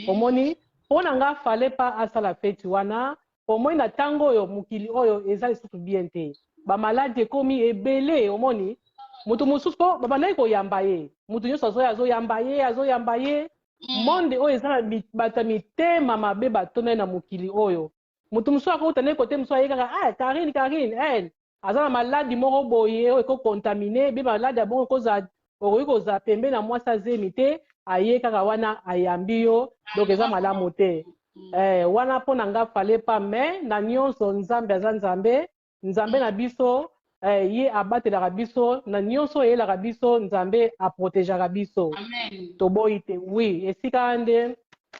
Speaker 1: Omoni, mpo na nga fallait pas asala feti wana. Omoni, na ntango oyo mokili oyo eza lisusu bien te, bamaladi ekomi ebele. Omoni moto mosusu mpo babandaki koyamba ye, moto nyonso azoya, azoyamba ye, azoyamba ye. Monde oyo eza na bato ya mitema mabe batondani na mokili oyo. Moto mosusu akouta nde kote mosusu, aye kaka, ah, Karine, Karine, eh, aza na maladi moko boye oyo ekokontamine be maladi ya bongo, kozala okoki kozala pembeni na mwasi azemi te, aye kaka wana ayambi yo, donc eza malamu te. Wana mpo na nga fallait pas, mais na nyonso Nzambe aza Nzambe, Nzambe na biso, ye abatelaka biso na nyonso oyo eyelaka biso, Nzambe aprotegeaka biso.
Speaker 2: Amen.
Speaker 1: Toboyi te, oui, esika nde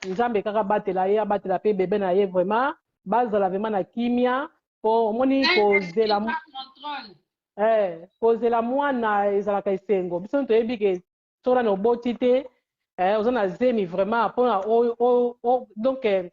Speaker 1: Nzambe kaka abatela ye, abatela mpe bebe na ye, vraiment bazala vraiment na kimia, mpo omoni kozela
Speaker 2: Pas contrôle.
Speaker 1: Eh, kozela mwana ezalaka esengo. Biso toyebi ke soki nanu oboti te, eh, oza na zemi vraiment mpona donc eh,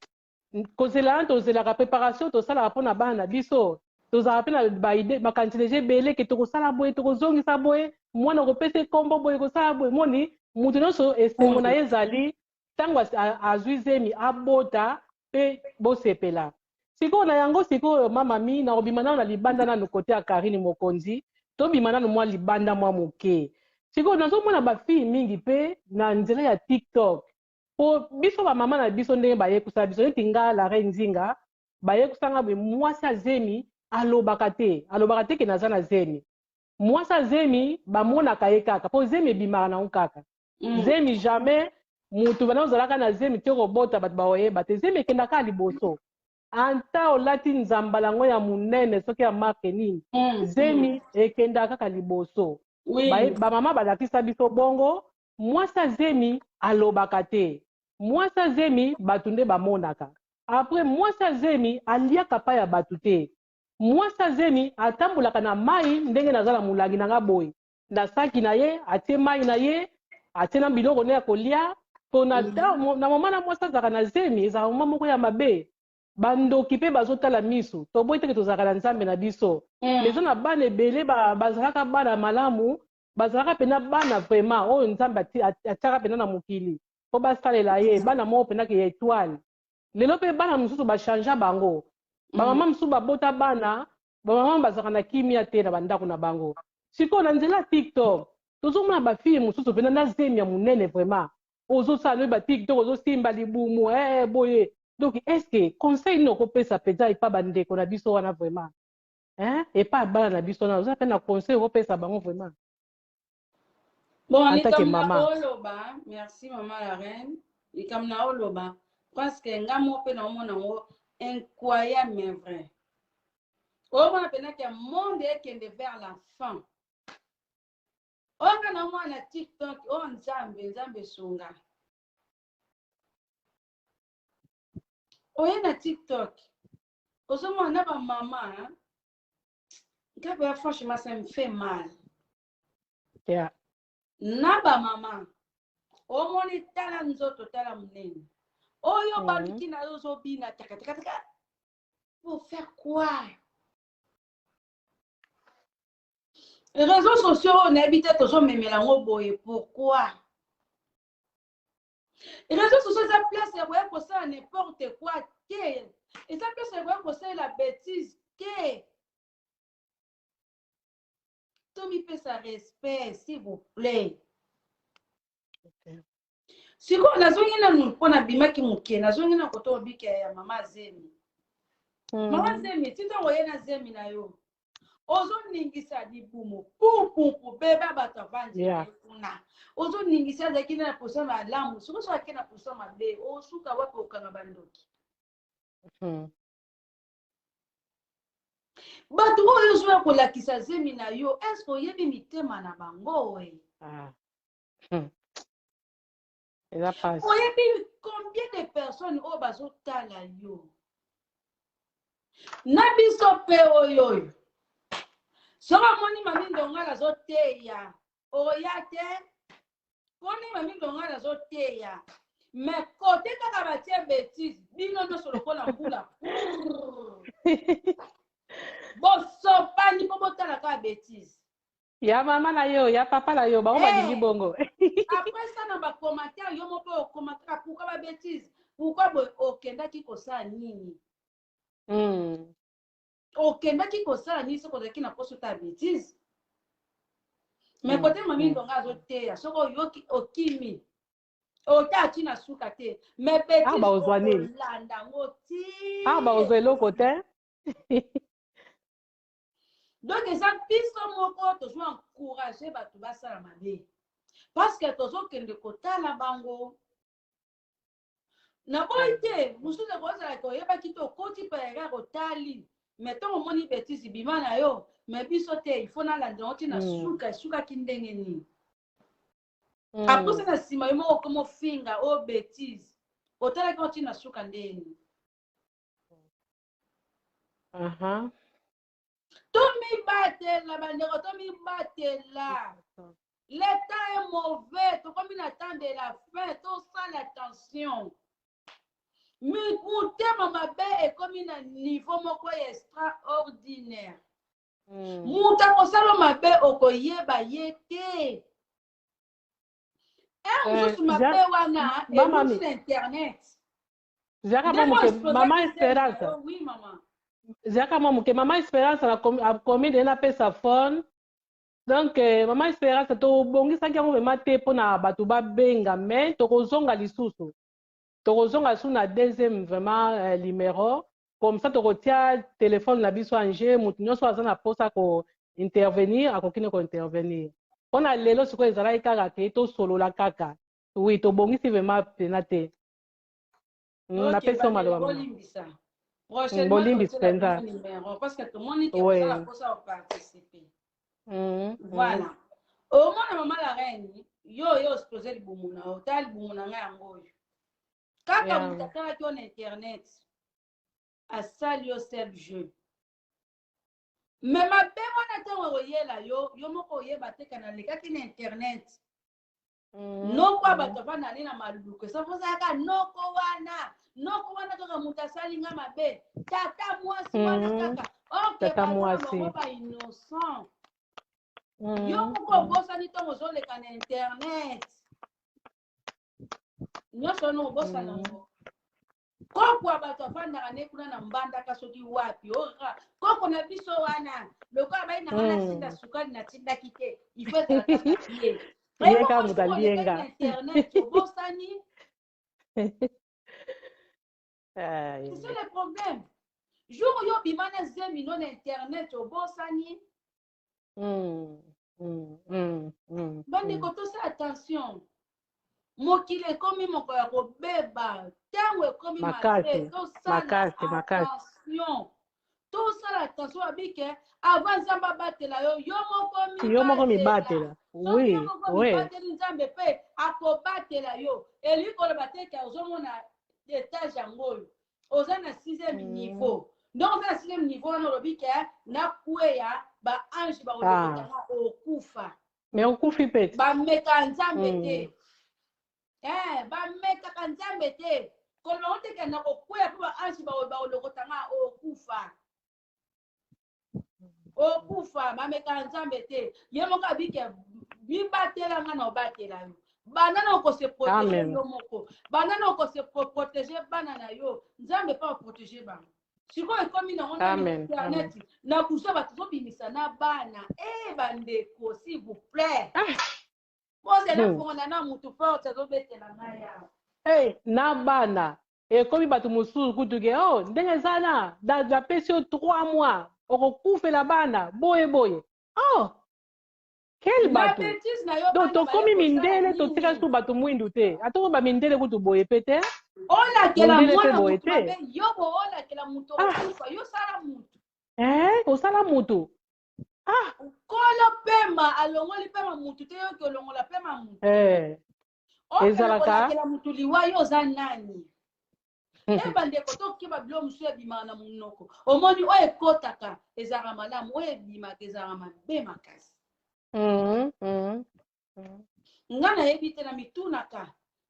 Speaker 1: kozela wana tozelaka préparation tosalaka mpona bana na biso, tozalaka mpe na baidées, makanisi deja ebele ke tokosala boye, tokozongisa boye, mwana okopesa ekombo boye, kosala boye. Moni moto nyonso esengo na ye ezali ntango azwi zemi, abota mpe bosepela. Sikoyo na yango, sikoyo mama mi nakobima nano na libanda nanu kote ya Karine Mokonzi. Tobima nanu mwa libanda mwa moke. Sikoyo nazomona bafille mingi mpe na nzela ya TikTok, po biso bamama na biso ndenge bayekusaka biso, neti nga la reine Nzinga, bayekusanga boye: mwasi azemi alobaka te, alobaka te ke naza na zemi. Mwasi azemi bamonaka ye kaka, mpo zemi ebimaka nango kaka. Zemi jamais mutu bana ozalaka na zemi te kobota, bato baoyeba te. Zemi ekendaka liboso, anta olati nzambala yango ya monene, soki ya marque nini, zemi ekendaka kaka liboso. Bamama balakisa biso bongo: mwasi azemi alobaka te, mwasi azemi bato nde bamonaka. Après, mwasi azemi aliaka pa ya bato te, mwasi azemi atambolaka na mai ndenge naza na molangi na nga boye, na saki na ye, atie mai na ye, atie na biloko nde ya kolia. Mpo na na moma na mwasi azalaka na zemi, ezalaka moma moko ya mabe, bandoki mpe bazotala misu. Toboyi teke tozalaka na Nzambe na biso, mais eza na bana ebele bazalaka bana malamu, bazalaka mpena bana vraiment oyo Nzambe atiaka mpena na mokili mpo basalela ye, bana moko mpena ke ya étoile. Lelo mpe bana mosusu bachangea bango, bamama mosusu babota bana, bamama bazalaka na kimia te na bandako na bango. Sikoyo na nzela ya TikTok tozomona bafille mosusu mpena na zemi ya monene vraiment, ozosala noyi baTikTok, ozosimba libumu, eh, boye. Donc est ce que conseil nini okopesa mpenza epa bandeko na biso wana vraiment, hein? Epa bana na biso wana, oza mpe na conseil okopesa bango vraiment?
Speaker 2: Bon,
Speaker 1: En tant que
Speaker 2: likambo na
Speaker 1: mama.
Speaker 2: oloba, merci mama la reine. Likambo na oloba, parce que nga moko mpe naomona yango incroyable mais vrai. Omona mpena ke monde ekende vers la fin. Oyo nga naomona na TikTok oyo, Nzambe, Nzambe esunga. Oye na TikTok, ozomona na bamama nga, franchement ça me fait mal. Na bamama omoni, tala nzoto, tala monene oyo baluki na yo, ozobina takatakataka pour faire quoi? Réseaux sociaux oyo nayebi te tozomemela yango boye pourquoi. Réseaux sociaux eza place ya koya kosala n'importe quoi te, eza place ya koya kosalela bétise te. Tomipesa respect, s'il vous plaît. Sikoyo nazongi nanu mpo nabimaki moke, nazongi na koto obika ya mama zemi. Mama zemi, ti ntango oye na zemi na yo, ozoningisa libumu pupumpu, bebe bato avandi na ye kuna, ozoningisa, azalaki na posa malamu. Soki so ake na posa mabe, osuka wapi? Okanga bandoki. Bato oyo ozoya kolakisa zemi na yo, est-ce oyebi mitema na bango we?
Speaker 1: Ah. Eza pasi.
Speaker 2: Oyebi combien de personnes oyo bazotala yo? Na biso mpe oyo oyo, soki omoni mami Ndongala azoteya, oya te mponi mami Ndongala azoteya. Mais kote kaka batie bétise, bino nyonso lokola mbula bosopani mpo botala kaka bétise.
Speaker 1: Ya mama na yo, ya papa na yo, bango balingi bongo.
Speaker 2: Après ça, na bacommentaire, yo moko okoma kaka: pourquoi babétise, pourquoi boye? Okendaki kosala nini? Okendaki kosala nini soki ozalaki na poso ta bétise? Mais kote mami Ndonga azoteya, soki oyoki, okimi, ota ati na suka te. Mais
Speaker 1: Ah, baozwa nini?
Speaker 2: Olanda yango ti.
Speaker 1: Ah, baozwa eloko te.
Speaker 2: Donc eza biso moko tozo encourage bato basala mabe, parce que tozokende kotala bango. Naboyi te, mosusu ekozala koyebaki te, okoti mpe erreur, otali, mais ntango omoni bétise, bima na yo. Mais biso te, il faut nalanda yango ti na suka. Esukaki ndenge nini? Aposa na nsima, yo moko okoma ofinga oyo bétise, otalaki yango ti na suka ndenge nini? Tomibatela bandeko, tomibatela. Le temps est mauvais, tokomi na temps de la fin, tosala attention. Motema mabe ekomi na niveau moko ya extraordinaire. Moto akosala mabe, okoyeba ye te. Ere mosusu mabe wana euti na internet.
Speaker 1: Zaka mwa moke, mama Esperance.
Speaker 2: Oui, mama.
Speaker 1: Zaka mwa moke, mama Esperance akomi nde napesa phone. Donc mama Esperance, tobongisaki yango vraiment te mpona bato babenga, mais tokozonga lisusu, tokozonga lisusu na deuxième vraiment numéro. Comme ça tokotia telefone na biso en jeu. Moto nyonso aza na mposa ko-intervenir akoki ne ko-intervenir. Mpona lelo sikoyo ezalaki kaka ke tosolola kaka. Oui, tobongisi vraiment mpena te. Napesi yo maloba, mama.
Speaker 2: Prochainement
Speaker 1: Bolimbisi mpenza.
Speaker 2: Numéro, parce que tomoni ke ozala mposa oparticiper. Voilà, omona mama la reine, yo expose libumu na yo. Tala libumu na ngai, yango oyo kaka. Moto atalaki yo na internet, asali yo self jeu, mais mabe wana, ntango ekoyela yo, yo moko oyeba te ka nalekaki na internet. Noko ya bato avanda ne na maluku, esafosaka noko wana, noko wana kaka moto asali nga mabe, tata mwasi wana kaka. Ok,
Speaker 1: Tata mwasi.
Speaker 2: Bango bainnocent. Yo moko obosani ntango ozoleka na internet nyonso wana, obosana yango. Koko ya bato avandaka ne kuna na Mbandaka, soki wapi, ora koko na biso wana, lokola bai nanga natinda sukali, natindaki te, il faut ezala kaka ye.
Speaker 1: Ye kaka moto alienga.
Speaker 2: Internet, obosani.
Speaker 1: Aïe.
Speaker 2: C'est ça le problème. Jour oyo obima na zemi no na internet, obosani. Bandeko, tosala attention. Mokili ekomi moko ya kobeba, ntango ekomi mabe.
Speaker 1: Makasi.
Speaker 2: Tosala
Speaker 1: Makasi, makasi.
Speaker 2: attention, tosala attention. Abike avant Nzambe abatela yo, yo moko
Speaker 1: Yo moko mibatela.
Speaker 2: Soki yo moko mibateli, Nzambe mpe akobatela yo. Elingi koloba te ke ozomona étage yango oyo, oza na sixième niveau, donc oza na sixième niveau wana, olobi ke nakweya, baange bakolokotanga, okufa.
Speaker 1: Mais okufi mpe te.
Speaker 2: Bamekaka Nzambe te. Bamekaka Nzambe te. Koloba ngo te ke na kokweya mpo baange bakolokotanga, okufa, okufa. Bamekaka Nzambe te. Ye moko abike mibatelanga na obatela yo. Banda na okose protéger
Speaker 1: Amen.
Speaker 2: yo moko, banda na okose protéger bana na yo, Nzambe mpe aprotéger bango. Sikoyo ekomi nango na
Speaker 1: Amen.
Speaker 2: internet na buso, bato tozobimisa na bana. E bandeko, s'il vous plaît, bozela. Fongola na mutu forte azobetela ngai awa.
Speaker 1: Hey, na bana ekomi bato mosusu kutu ke oh, ndenge eza na bapesi yo 3 mois, okokufela bana boye boye. Oh, quel
Speaker 2: Na
Speaker 1: bato!
Speaker 2: bêtise na yo,
Speaker 1: Donc
Speaker 2: bana
Speaker 1: tokomi
Speaker 2: baye kosala
Speaker 1: mindele, totika
Speaker 2: nini?
Speaker 1: susu bato mwindu te, atoko bamindele kutu boye pe te.
Speaker 2: Olakela
Speaker 1: Mondele mpe
Speaker 2: mwana
Speaker 1: boye
Speaker 2: mutu
Speaker 1: te.
Speaker 2: mabe, yo boolakela mutu,
Speaker 1: Ah.
Speaker 2: okufa. Yo sala mutu.
Speaker 1: Eh, osala mutu, ah.
Speaker 2: Kolo pema alongoli pema mutu te, yoki olongola pema mutu. Okende
Speaker 1: Ezalaka
Speaker 2: kolakela mutu liwa, yo oza nani? E bandeko, tokeba. Bilo mosusu ebimaka na monoko, omoni oyo ekɔtaka ezalaka malamu, oyo ebimaka ezalaka mabe makasi. Nga nayebi te, na mitunaka,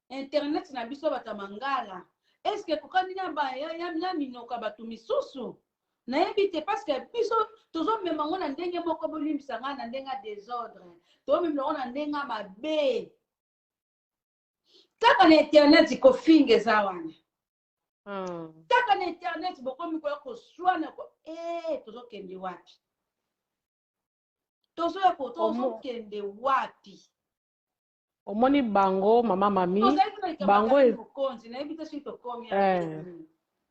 Speaker 2: internet na biso bato ya mangala, est-ce ekokani na minoko ya bato misusu? Nayebi te, parce que biso tozomema ngo na ndenge moko, bolimbisa ngai, na ndenge ya désordre, tozomema ngo na ndenge ya mabe. Kaka na internet kofinga eza wana. Kaka na internet bokomi koya koswana ko e, tozokende wapi? Tozoya ko tozokende wapi?
Speaker 1: Omoni bango, mama mami,
Speaker 2: Tozali kuna likambo
Speaker 1: bango
Speaker 2: ya mokonzi, nayebi te soki tokomi.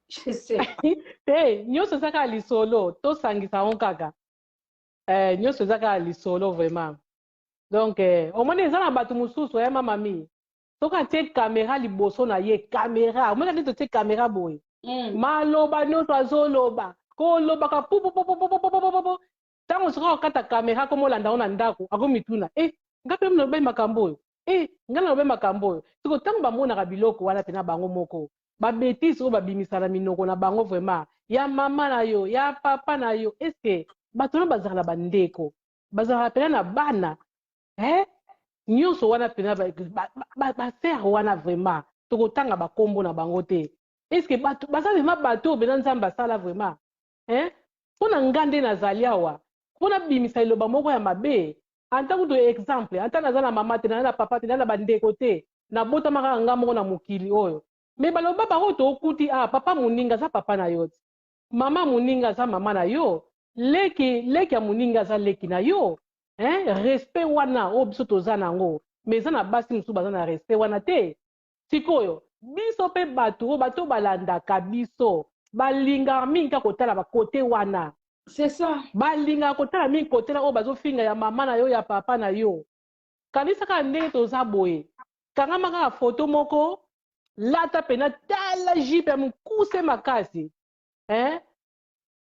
Speaker 2: Je sais.
Speaker 1: Te, nyonso eza kaka lisolo, tosangisa yango kaka. Nyonso eza kaka lisolo vraiment. Donc omoni eza na bato mosusu ya mamami, soki atie caméra liboso na ye, caméra, omoni nde totie caméra boye, maloba nyonso azoloba, kolobaka pupupupupupupupupu. Ntango soki akokata caméra, komolanda ngo na ndako, akomituna: e nga mpe nalobai makambo oyo, e nga nalobai makambo oyo. Siko ntango bamonaka biloko wana mpena, bango moko babêtises oyo babimisa na minoko na bango vraiment, ya mama na yo, ya papa na yo, est-ce Bato wana bazalaka na bandeko, bazalaka mpena na bana, eh? Nyonso wana mpena basere wana vraiment tokotanga bakombo na bango te. Est-ce bato baza vraiment bato oyo mpena Nzambe asala vraiment, eh? Mpo na nga nde nazali awa mpo nabimisa liloba moko ya mabe, anta kutu exemple, ata naza na mama te, naza na papa te, naza na bandeko te, nabotama kaka nga moko na mokili oyo. Me baloba bango tokuti, ah, papa moninga aza papa na yo te, mama moninga aza mama na yo, leki, leki ya moninga aza leki na yo, hein? Respect wana oyo biso toza nango, mais eza na basi mosusu baza na respect wana te. Sikoyo biso mpe bato oyo, bato balandaka biso balingaka mingi kaka kotala bakote wana.
Speaker 2: C'est ça.
Speaker 1: Balingaka kotala mingi kotela oyo bazofinga ya mama na yo, ya papa na yo. Kanisa kaka ndenge toza boye, kangama kaka foto moko, lata pena, tala jupe ya mokuse makasi, hein?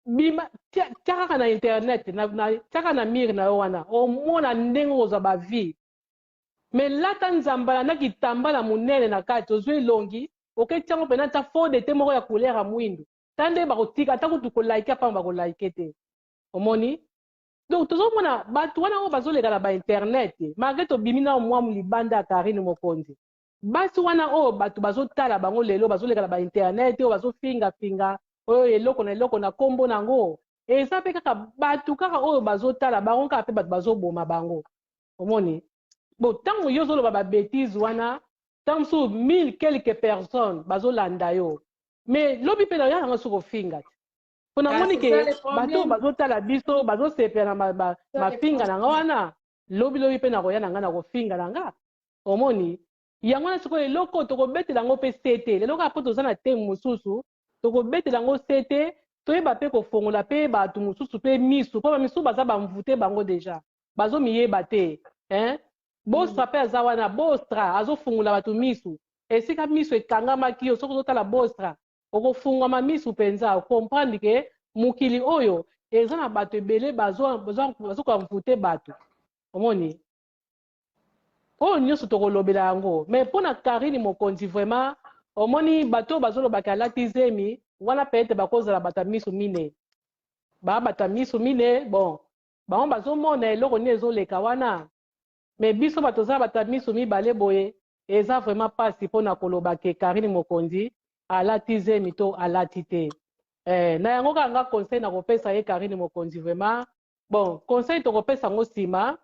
Speaker 1: Bima, tia, tia kaka na internet, tia kaka na mire na yo wana, omona ndenge okozwa bavie. Me lata nzambala na kitambala monene na kati, ozwi elongi, oke tiango mpena, tia fond de teint moko ya couleur ya mwindu, ta nde bakotika ata kutu kolike apamba, bakolike te. Omoni, donc tozomona bato wana oyo bazoleka na bainternet, malgré tobimi na mwa libanda ya Karine Mokonzi, basi wana oyo bato bazotala bango lelo, bazoleka na bainternet, oyo bazofingafinga, oyo eloko na eloko na nkombo nango, eza mpe kaka bato kaka oyo bazotala bango, kaka mpe bato bazoboma bango. Omoni, bon, ntango yo ozoloba babêtises wana, ntango mosusu mille quelques personnes bazolanda yo, mais lobi mpe na yo yango soki ofinga te, mpo namoni ke bato oyo bazotala biso bazosepela na mafinga na nga wana, lobi lobi mpe nakoya na nga na kofinga na nga. Omoni yango wana. Sikoyo eloko tokobetela yango mpe se te lelo, kaka mpo toza na teme mosusu, tokobetela yango se te. Toyeba mpe kofongola mpe bato mosusu mpe misu, mpo bamisusu baza bamvute bango déjà bazomiyeba te, hein? Bostra mpe aza wana, Bostra azofungola bato misu esika misu ekangamaki. Yo soki ozotala Bostra, okofungwama misu mpenza, ocomprendre ke mokili oyo eza na bato ebele bazokamvute bato. Omoni, oyo nyonso tokolobela yango. Mais mpo na Karine Mokonzi, vraiment, omoni bato oyo bazolobaka alati zemi wana, peut-être bakozala bato ya miso mine, baa bato ya miso mine. Bon, bango bazomona eloko nini ezoleka wana, mais biso bato toza bato ya miso mibale boye, eza vraiment mpasi mpona koloba ke Karine Mokonzi alati zemi to alati te. Na yango kaka nga conseil na kopesa ye Karine Mokonzi, vraiment, bon, conseil tokopesa yango nsima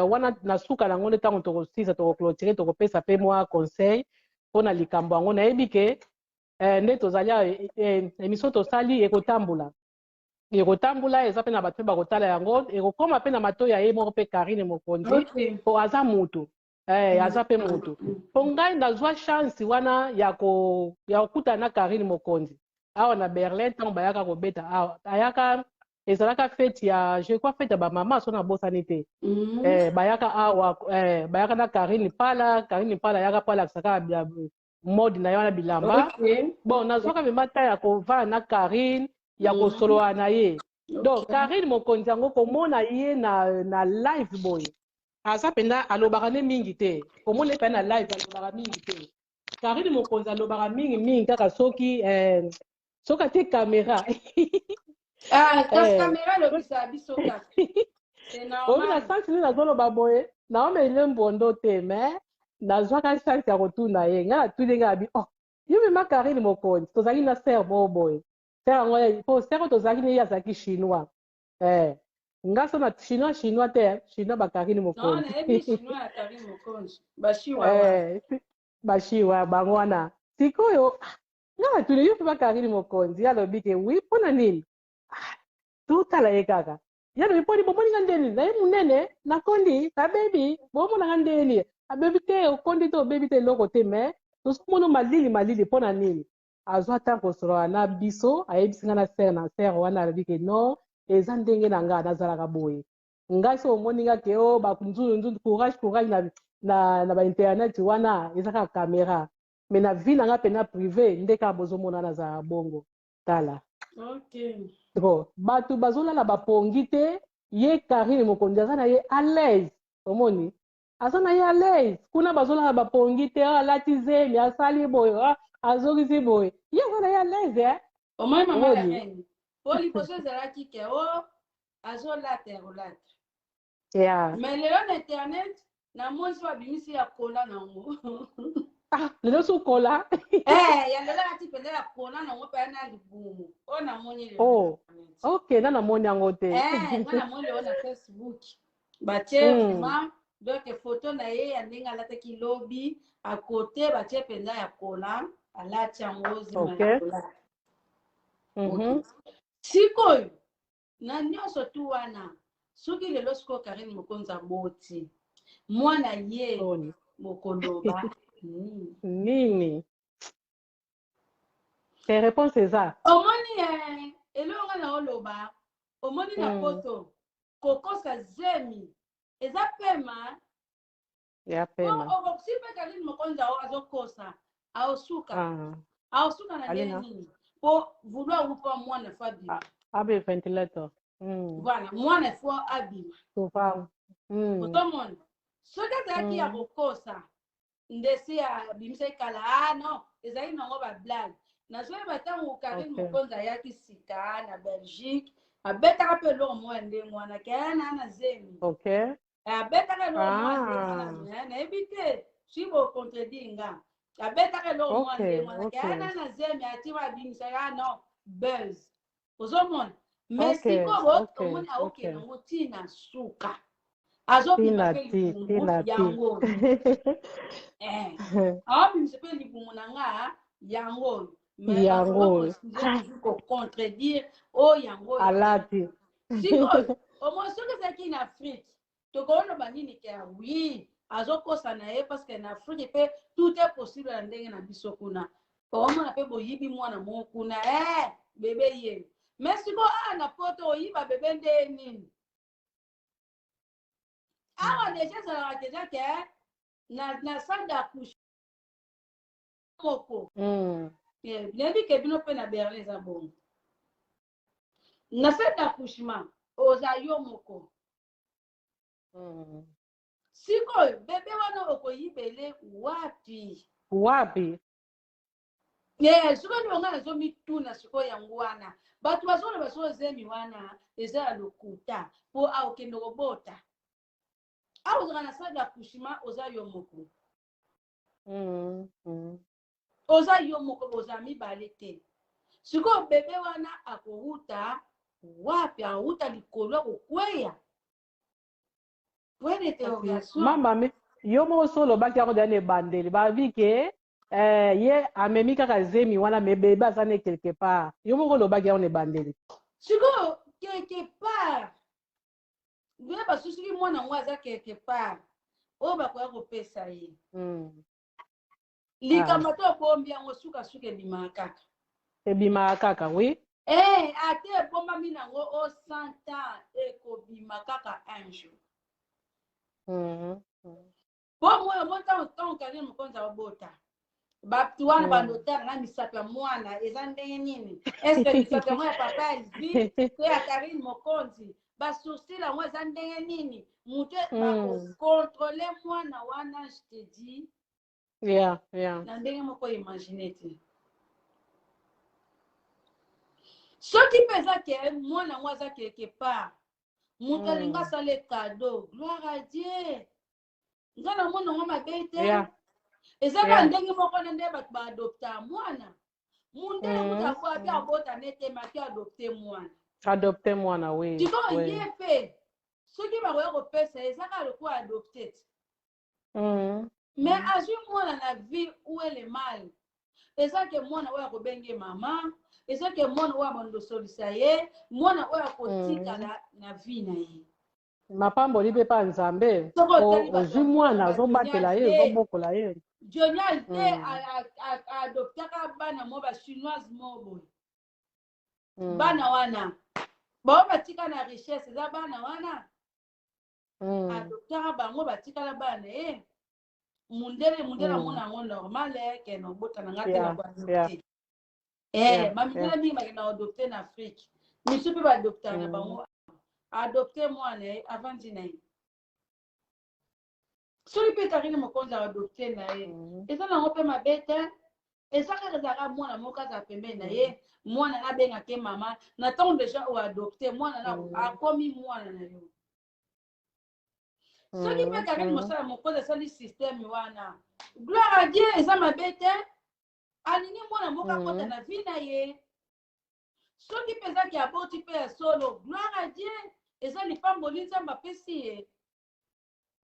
Speaker 1: wana na suka nango nde ntango tokosisa, tokoclôturer, tokopesa mpe mwa conseil mpona likambo yango. Nayebi ke nde tozali émission tosali ekotambola, ekotambola, eza mpe na bato mpe bakotala yango, ekokóma mpe na matoi ya ye moko mpe Karine Mokonzi, po aza mutu, aza mpe mutu. Mpo ngai nazwa chance wana ya kokutana na Karine Mokonzi awa na Berlin, ntango bayaka kobeta awa, ayaka, ezalaka fête ya, je crois, fête ya bamama, so nabosani te. Bayaka awa, bayaka na Karine Pala. Karine Pala ayaka mpo alakisa kaka mode na ye wana, bilamba. Bon, nazwaka mema ta ya kovanda na Karine, ya kosolola na ye. Donc Karine Mokonzi yango, komona ye na live boye, aza mpenza alobaka nde mingi te. Komona ye mpenza na live, alobaka mingi te. Karine Mokonzi alobaka mingi mingi kaka soki atie caméra.
Speaker 2: Ah, kasi caméra elobisaka biso kaka.
Speaker 1: Obi na chance nde nazoloba boye, naomeli mbondo te, mais nazwaka chance ya kotuna ye. Ngai natuni, ngai abi: "Oh, yo mema Karine Mokonzi." Tozalaki na sœur moko boye, sœur yango, po sœur oyo tozalaki ne ye azalaki Chinois. Nga so na Chinois, Chinois te, Chinois bakarine Mokonzi, bashiwa bango wana. Sikoyo nga natuni: "Yo mpe bakarine Mokonzi?" Ye alobi ke oui. Mpo na nini? Totala ye kaka. Ye alobi: "Mponi bomoni nga ndeni na ye monene, nakondi, nabebi, bomonanga ndeni?" Abebi te, okondi te, obebi te, eloko te, mais tozomona malili malili. Mpo na nini? Azwa ata kosolola na biso, ayebisi nga na sœur, na sœur wana, alobi ke non, eza ndenge na nga nazalaka boye. Ngai so omoni nga ke o banzunzu nzunzu, courage courage na bainternet wana, eza kaka caméra, mais na vie na nga mpena privé nde kaka bozomona nazalaka bongo. Tala. Bon, bato bazolala bapongi te. Ye Karine Mokonzi aza na ye à l'aise, omoni, aza na ye à l'aise kuna. Bazolala bapongi te: alati zemi, asali boye, azongisi boye, ye aza na ye à l'aise, eh?
Speaker 2: Omoni, mama la reine, po liboso ezalaki ke o Azolata ya kolata.
Speaker 1: Yeah.
Speaker 2: Mais lelo na internet namoni so babimisi ya kola nango.
Speaker 1: Ah, lelo sukola.
Speaker 2: Eh, ya lelo alati mpenza ya kola nango mpe na libumu oyo namoni lelo na
Speaker 1: Oh,
Speaker 2: internet.
Speaker 1: ok, na namoni yango te.
Speaker 2: Eh, nga namoni lelo na Facebook batie vraiment, donc photo na ye ya ndenge alataki lobi, akote batie mpenza ya kola, alati yango zima ya kola. Ok. Sikoyo na nyonso tu wana, soki lelo sikoyo Karine Mokonzi aboti mwana ye,
Speaker 1: Boni.
Speaker 2: bokoloba nini?
Speaker 1: Nini te, réponse eza
Speaker 2: Omoni, eh, eloko nga na oloba, omoni na poto kokosa zemi eza pema.
Speaker 1: Ya
Speaker 2: Po
Speaker 1: pema.
Speaker 2: okosi mpe Karine Mokonzi ao azokosa, aosuka aosuka na ndenge
Speaker 1: Alina.
Speaker 2: nini? Po vouloir ou pas, mwana faut abima.
Speaker 1: Ah, abe ventilateur.
Speaker 2: Voilà, mwana faut abima.
Speaker 1: Souvent.
Speaker 2: Ozomona, soki azalaki ya kokosa ndesi abimisaki kala, ah non, ezali nango bablague. Nazoyeba ntango Karine Mokonzi ayaki sika na Belgique, abetaka mpe eloko moko ya ndenge wana ke aya na zemi. Abetaka eloko moko ya ndenge wana. Nayebi te si bocontredire nga. Abetaka eloko moko ya ndenge wana ke aya na zemi, atima abimisaka, ah non, buzz. Ozomona, mais sikoyo omoni aokende yango ntina suka, azobima
Speaker 1: Tina
Speaker 2: mpe
Speaker 1: ti
Speaker 2: libumu
Speaker 1: tina ti.
Speaker 2: yango oyo. Eh, aobimisa mpe libumu na nga yango oyo, mais
Speaker 1: Yango oyo.
Speaker 2: bakoki toujours kocontredire oyo yango oyo.
Speaker 1: Alati.
Speaker 2: Sikoyo omoi, soki ezalaki na Afrique, tokoloba nini? Ke oui, azokosa na ye, parce que na Afrique mpe tout est possible. Na ndenge na biso kuna, omona mpe boyibi mwana moko kuna, eh, bebe ye. Mais sikoyo awa na poto, oyiba bebe nde nini? Awa déjà ezalaka déjà ke na salle d'accouchement moko. Eh, nayebi ke bino mpe na Berlin eza bongo. Na salle d'accouchement oza yo moko. Sikoyo bebe wana okoyibele wapi?
Speaker 1: Wapi?
Speaker 2: Eh, sikoyo nde nga nazomituna sikoyo yango wana, bato bazoloba so zemi wana eza ya lokuta, mpo aokende kobota awa, ozalaka na salle d'accouchement, oza yo moko. Oza yo moko, bozala mibale te. Sikoyo bebe wana akowuta wapi? Akowuta likolo, akokweya? Point d'interrogation.
Speaker 1: Mama, yo moko so olobaki yango deya na ebandeli, babi ke eh, ye amemi kaka zemi wana, mais bebe aza ne quelque part. Yo moko olobaki yango na ebandeli.
Speaker 2: Sikoyo quelque part boye basusuki mwana yango aza quelque part oyo bakoya kopesa ye likambo te. Obombi yango, sukasuka ebimaka kaka.
Speaker 1: Ebimaka kaka, oui.
Speaker 2: Eh, ate ebombami nango o 100 ans, ekobima kaka un jour. Po moyo mo ntango Karine Mokonzi abota, bato wana bandotala na misato ya mwana eza ndenge nini? Est-ce misato yango ya papa Elvi to ya Karine Mokonzi? Basourcil yango eza ndenge nini? Moto bakocontrôle mwana wana, je te dis, na ndenge moko imagine te. Soki mpe eza ke mwana yango aza quelque part, moto alingi asala cadeau, gloire à Dieu, nga na mona yango mabe te. Eza kaka ndenge moko na nde bato baadopta mwana. Mundele kuta api abota nete maki adopte mwana.
Speaker 1: Adopte mwana, oui.
Speaker 2: Sikoyo ye mpe soki bakoya kopesa, eza kaka lokola adopte te. Mais azwi mwana na vie où est le mal? Eza ke mwana oyo akobenge mama, eza ke mwana oyo abandosolisa ye, mwana oyo akotikala na vie na ye.
Speaker 1: Mapamboli mpe pa Nzambe.
Speaker 2: Soki otali bato
Speaker 1: Ozwi mwana,
Speaker 2: ba
Speaker 1: azobatela ye,
Speaker 2: Johnny
Speaker 1: ozobokola ye.
Speaker 2: Johnny te aadoptaka bana mo bachinoise mo boye. Bana wana bao batika na richesse, eza bana wana adoptaka bango, batikala bana na ye. Mundele amona yango normal eh, ke na obota na nga te, na koadopte. Eh, bamindele mingi bakenda koadopte na Afrique, misu mpe baadoptaka na bango. Adopte mwana ye, avandi na ye. Soki mpe Karine Mokonzi aadopte na ye, eza nango mpe mabe te. Eza kaka ezalaka mwana moko azala pembeni na ye, mwana na abengaka ye mama. Na ntango deja oadopte mwana na akomi mwana na yo. Soki mpe Karine mosala mokonzi asali systeme wana, gloire à Dieu, eza mabe te. Alingi mwana moko akota na vie na ye. Soki mpe ezaki aboti mpe ya solo, gloire à Dieu, eza lipamboli Nzambe apesi ye.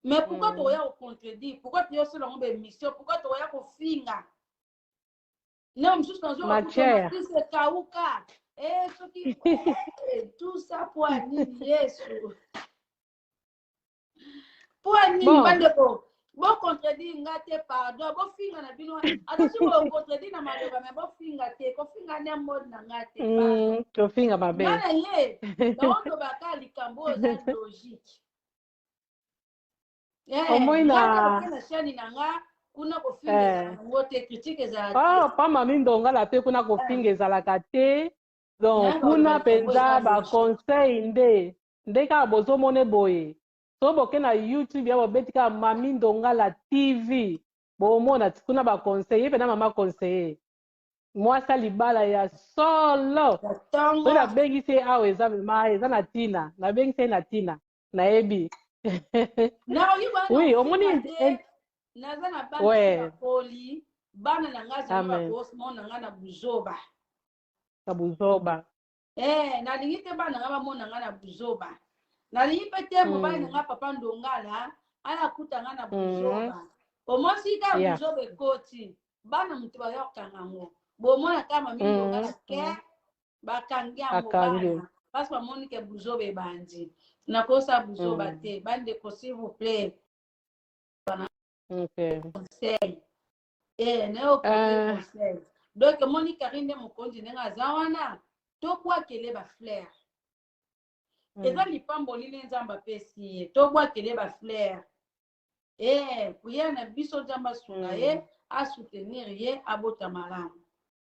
Speaker 2: Mais pourquoi tokoya kocontredire? Pourquoi toyosala yango baémission? Pourquoi tokoya kofinga na mosusu?
Speaker 1: Matière.
Speaker 2: Nazokakutamatrice ekauka. Soki tout ça, po ya nini? Yesu, po ya nini?
Speaker 1: Bon.
Speaker 2: Bandeko, bocontredire nga te, pardon. Bofinga na bino ata soki bocontredire na maloba, me bofinga te. Kofinga nde mode na nga te, pardon.
Speaker 1: Tofinga mabe.
Speaker 2: Nga na ye naolobaka likambo oyo eza logique.
Speaker 1: Omoi
Speaker 2: na na chaîne na nga kuna, kofinga ezala yango te, critique ezala te.
Speaker 1: Oh, pa mami Ndongala mpe kuna kofinga ezalaka te. Donc kuna mpenza baconseil nde kaka bozomona boye. So boke na YouTube ya bobeti kaka Mami Ndongala TV, bomona kuna baconseil ye mpena mama conseiller, mwasi ya libala ya solo.
Speaker 2: Ntongo.
Speaker 1: Soki nabengisi ye awa, eza ma eza na ntina. Nabengisi ye na ntina, nayebi.
Speaker 2: Nakoki bana.
Speaker 1: Oui, omoni.
Speaker 2: Te, naza na bana. Bakoli bana na nga zali.
Speaker 1: Amen.
Speaker 2: Bakomona nga na buzoba.
Speaker 1: Na buzoba.
Speaker 2: Nalingi te bana nga bamona nga na buzoba. Nalingi mpe te mobali na nga, papa Ndongala, aya kuta nga na buzoba. Omosi kaka buzoba ekoti bana, moto baya kokanga yango. Bomona kaka mami Ndongala ke bakangi yango.
Speaker 1: Bakangi.
Speaker 2: Bana parce bamoni ke buzoba ebandi. Nakosala buzoba te, bandeko, s'il vous plaît. Conseil nayo conseil. Donc omoni Karine nde mokonzi ndenge aza wana, tobwakele bafleur. Eza lipamboli nde Nzambe apesi ye. Tobwakele bafleur, prière na biso, Nzambe asunga ye, asoutenir ye, abota malamu.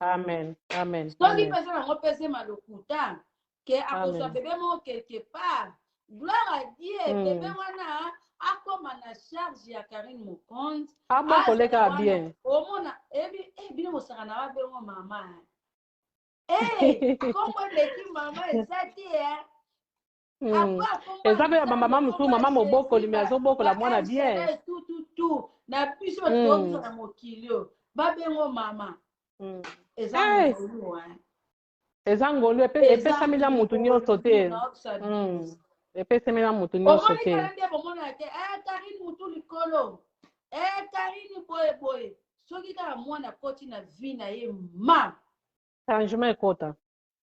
Speaker 1: Amen, amen.
Speaker 2: Soki
Speaker 1: Amen.
Speaker 2: mpe eza nango mpe zema lokuta ke akozwa
Speaker 1: Amen.
Speaker 2: bebe moko quelque part, gloire à Dieu. Bebe wana akóma na charge ya Karine Mokonzi.
Speaker 1: Abokoleka
Speaker 2: Azala wana,
Speaker 1: bien.
Speaker 2: Omona ebi bino mosaka na babengo mama, kombo eleki mama eza te.
Speaker 1: Eza mpe ya bamama mosusu, mama mobokoli, me azobokola mwana bien.
Speaker 2: Tututu na biso bato tobiso na mokili oyo babengo mama, eza ngolu.
Speaker 1: Eza ngolu epesami na mutu nyonso te. Epesami na mutu nyonso
Speaker 2: Omoni
Speaker 1: te.
Speaker 2: kala nde bomona te, Karine mutu likolo, Karine boye boye. Soki kaka mwana akoti na vie na ye, ma
Speaker 1: Changement ekota.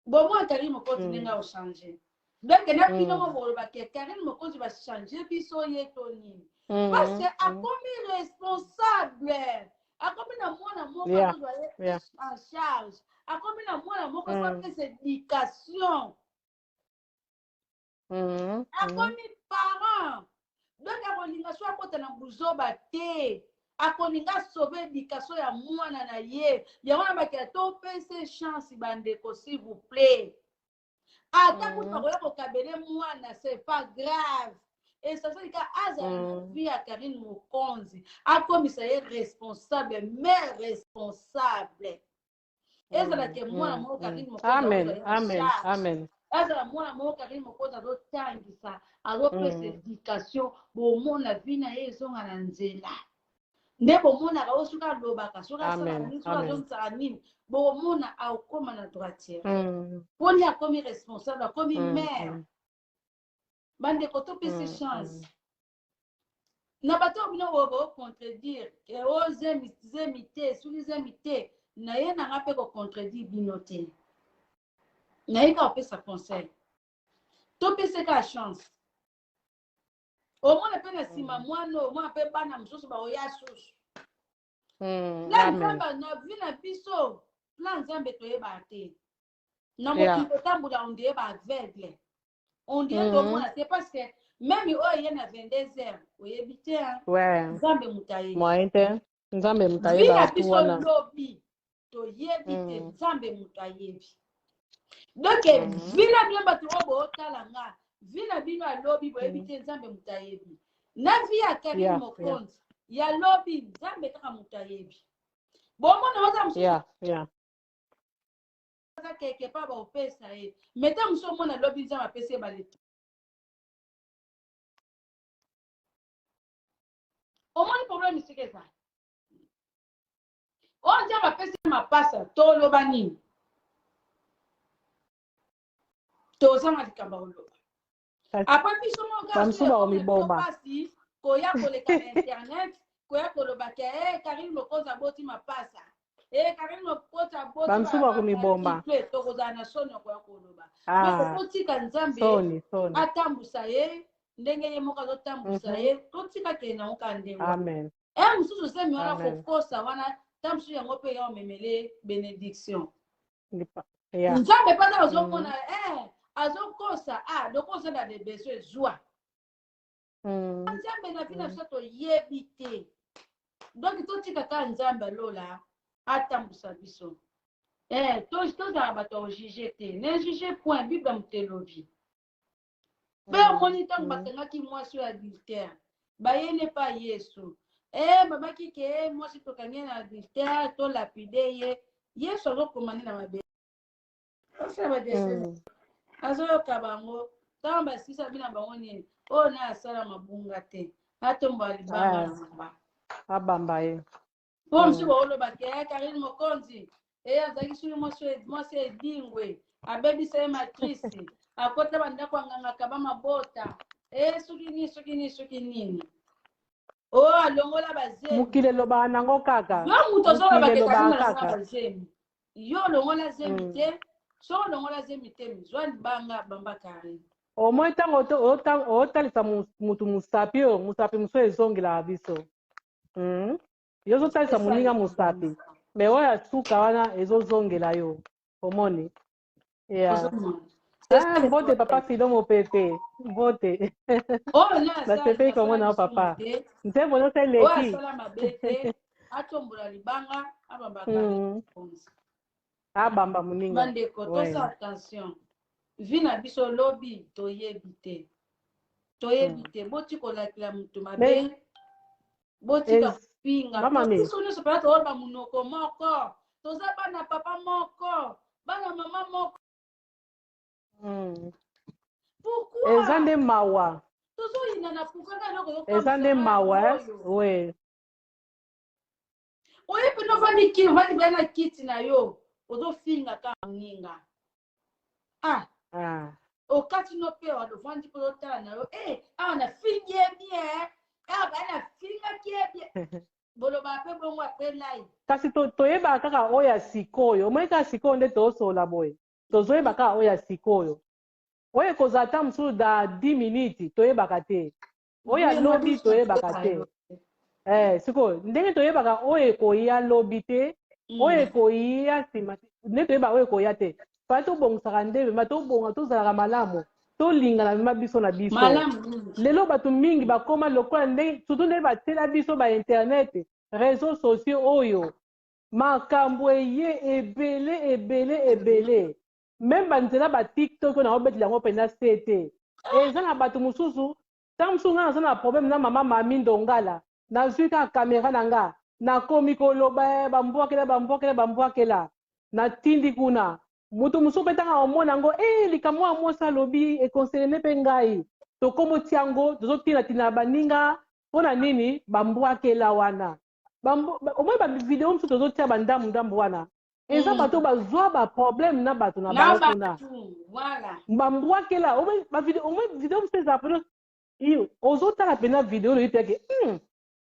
Speaker 2: Bomona Karine Mokonzi ndenge aochange. Donc na bino mo boloba ke Karine Mokonzi bachange biso ye to nini? Parce que akomi responsable, akomi na mwana moko azozwa ye en charge, akomi na mwana moko apesa éducation, akomi parent. Donc akolinga so akota na buzoba te, akolinga sauve éducation ya mwana na ye. Yango na bakela topesa chance, bandeko, s'il vous plaît. Ata kutu bakoya kokabele mwana, c'est pas grave. Essentiel ka azala na vie ya Karine Mokonzi, akomisa ye responsable, mare responsable. Ezalaka mwana moko Karine Mokonzi
Speaker 1: Amen.
Speaker 2: azozwa ye en
Speaker 1: Amen.
Speaker 2: charge.
Speaker 1: Amen.
Speaker 2: Azala mwana moko Karine Mokonzi azotangisa, azopesa éducation. Bomona vie na ye ezonga na nzela. Nde bomonaka oyo soki alobaka, soki asalaka
Speaker 1: Amen.
Speaker 2: nini, soki
Speaker 1: Amen.
Speaker 2: azongisaka nini, bomona akóma na droiture mponi akomi responsable, akomi mare. Bandeko, topesi chance na bato oyo bino oyo bocontredire ke o zemi, zemi te. Soki zemi te, na ye nanga mpe kocontredire bino te. Naye kaka kopesa conseil, topesa kaka chance. Omona mpe na nsima mwana oyo, omona mpe bana mosusu baoya susu. Plan
Speaker 1: Amen.
Speaker 2: Nzambe na vie na biso, plan Nzambe toyebaka te. Na mokili totambola, on dirait baaveugle, on dirait tomona te, parce que même oyo ye na 22 heures, oyebi te, hein. Nzambe moto ayebi.
Speaker 1: Moyen te, Nzambe moto
Speaker 2: Vi na
Speaker 1: ayebaka tu
Speaker 2: biso
Speaker 1: wana.
Speaker 2: lobi toyebi te. Nzambe moto ayebi. Donc vie na bino, bato oyo bootala nga, vie na bino alobi boyebi te, Nzambe moto ayebi. Na vie ya Karine Mokonzi ya lobi, Nzambe kaka moto ayebi. Bomona waza mosusu
Speaker 1: Yeah.
Speaker 2: aza quelque part baopesa ye, mais ta mosusu omona lobi Nzambe apesi ye baleta. Omoni problème esika ezali. Oyo Nzambe apesi ye mapasa, toloba nini? Tozanga likambo ya koloba. Après biso moko
Speaker 1: Bamosusu bakomiboma.
Speaker 2: Pasi koya koleka na internet, koya koloba ke eh, Karine Mokonzi aboti mapasa, eh, Karine Mokonzi aboti.
Speaker 1: Bamosusu bakomiboma.
Speaker 2: Tokozala na soni ya koya koloba.
Speaker 1: Ah,
Speaker 2: donc totika Nzambe
Speaker 1: soni, soni.
Speaker 2: atambusa ye ndenge ye moko azotambusa ye. Totika kende nango kaka ndenge wana.
Speaker 1: Amen.
Speaker 2: E mosusu semi wana
Speaker 1: Amen.
Speaker 2: kokosa wana, ta mosusu yango mpe ya omemele bénédiction.
Speaker 1: Yeah.
Speaker 2: Nzambe mpe aza azomona eh, azokosa, ah, loko oza na besoin, ezwa. Nzambe na vie na biso toyebi te. Donc totika kaka Nzambe alola atambusa biso. Eh, tozala bato ya kojuger te. Ne juge point, Bible ya moto elobi mpe. Omoni ntango bakangaki mwasi oyo adultère, bayeli epa Yesu, e babaki ke mwasi tokangi ye na adultère, tolapider ye. Yesu azokoma nde na mabe, osala badessin. Azoyoka bango. Ntango basisa bina bango nini, oyo na asala mabunga te, atombola libanga
Speaker 1: Ah.
Speaker 2: na maba.
Speaker 1: Abamba ye.
Speaker 2: Mpo mosusu baoloba ke Karine Mokonzi e azalaki soki mwasi edingwe, abebisa ye matrice, akota bandako ya nganga, kaba mabota, e soki nini, soki nini, soki nini, oyo alongola bazemi.
Speaker 1: Mokili elobaka nango kaka.
Speaker 2: Yo moto ozoloba
Speaker 1: Mokili
Speaker 2: ke
Speaker 1: elobaka
Speaker 2: Karine alongola
Speaker 1: kaka.
Speaker 2: bazemi, yo olongola zemi te. So olongola zemi te, zwa libanga, bamba Karine.
Speaker 1: Au moins ntango otalisa mutu mosapi, oyo mosapi mosusu ezongelaka biso. Yo ozotalisa moninga mosapi, mais oyo ya suka wana ezozongela yo. Omoni? Yeah.
Speaker 2: Ozomona.
Speaker 1: Ah, mbote papa Filo Mopepe, mbote.
Speaker 2: Oyo na
Speaker 1: Nasepeli komona yo, papa.
Speaker 2: Te.
Speaker 1: Nzembo nyonso
Speaker 2: Oyo
Speaker 1: eleki.
Speaker 2: asala mabe te, atombola libanga, abamba Karine Mokonzi.
Speaker 1: Abamba moninga.
Speaker 2: Bandeko, tosala attention. Vie na biso, lobi toyebi te, toyebi te. Boti kolakela moto mabe, botika kofinga.
Speaker 1: Mama mi.
Speaker 2: Biso nyonso mpena tooloba monoko moko, toza bana papa moko, bana mama moko. Pourquoi
Speaker 1: Eza nde mawa.
Speaker 2: Tozoyinana pourquoi? Kaka eloko
Speaker 1: Eza nde mawa, eh? Oui.
Speaker 2: Oye mpena ovandi kini, ovandi baya na kiti na yo, ozofinga kaka moninga. Ah,
Speaker 1: Ah.
Speaker 2: okati no mpe wana ovandi mpo ozotala na yo, eh, awa nafingi ye bien, awa baya nafingaki ye bien. Bolobaka mpe bongo après live.
Speaker 1: Kasi toyebaka kaka oyo ya sikoyo. Omoni kaka sikoyo nde tozosola boye, tozoyeba kaka oyo ya sikoyo. Oyo ekozala ata mosusu da 10 minutes, toyebaka te. Oyo ya lobi, toyebaka te. Eh, sikoyo ndenge toyebaka oyo ekoya lobi te, oyo ekoya nsima te, nde toyeba oyo ekoya te. Fai tobongisaka nde mema tobonga, tozalaka malamu, tolingana mema biso na biso.
Speaker 2: Malamu mingi.
Speaker 1: Lelo bato mingi bakóma lokola ndenge, surtout ndenge batiela biso bainternet, réseaux sociaux oyo, makambo eye ebele ebele ebele. Même banzela baTikTok oyo naobetela yango mpenza se te. Eza na bato mosusu, ntango mosusu ngai naza na problème na mama Mami Ndongala, nazwi kaka caméra na nga, nakomi koloba, eh, bambwakela, bambwakela, bambwakela, natindi kuna. Moto mosusu mpe ntango aomona yango, e likambo ya mwasi alobi econcerne mpe ngai, tokomotia yango, tozotina-tina na baninga. Mpo na nini bambwakela wana? Omoi bavideo mosusu tozotia bandambu ndambu wana, eza bato bazwa baproblème na bato na
Speaker 2: na
Speaker 1: bango kuna.
Speaker 2: Bato, voilà.
Speaker 1: Bambwakela. Omoi video mosusu eza pena ozotala mpena video oyo oyebiyake,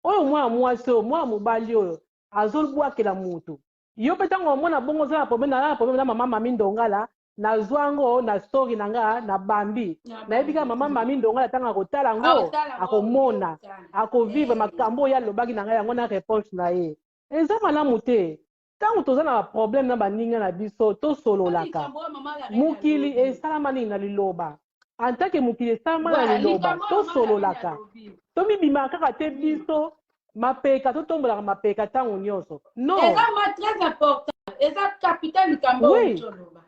Speaker 1: oyo mwana mwasi, oyo mwana mobali, oyo azobwakela motu. Yo mpe ntango omona bongo, oza na problème na problème na mama Mami Ndongala, nazwa yango na story na nga, na bambi. Nayebi kaka mama Mami Ndongala, ntango akotala yango,
Speaker 2: Akotala yango,
Speaker 1: akomona, akovivre
Speaker 2: Eh.
Speaker 1: makambo oyo alobaki na ngai yango na réponse na ye. Eza malamu te. Ntango toza na baproblème na baninga na biso, tosololaka.
Speaker 2: Likambo oyo mama la reine
Speaker 1: Mokili
Speaker 2: alobi.
Speaker 1: esalama nini? Na liloba. En tant que mokili esalama na
Speaker 2: Voilà,
Speaker 1: liloba,
Speaker 2: likambo oyo mama la reine
Speaker 1: tosololaka.
Speaker 2: alobi.
Speaker 1: Tomibimaka kaka te biso mapeka, totombolaka mapeka ntango nyonso. Non.
Speaker 2: Eza ma très important, eza capital likambo oyo toloba,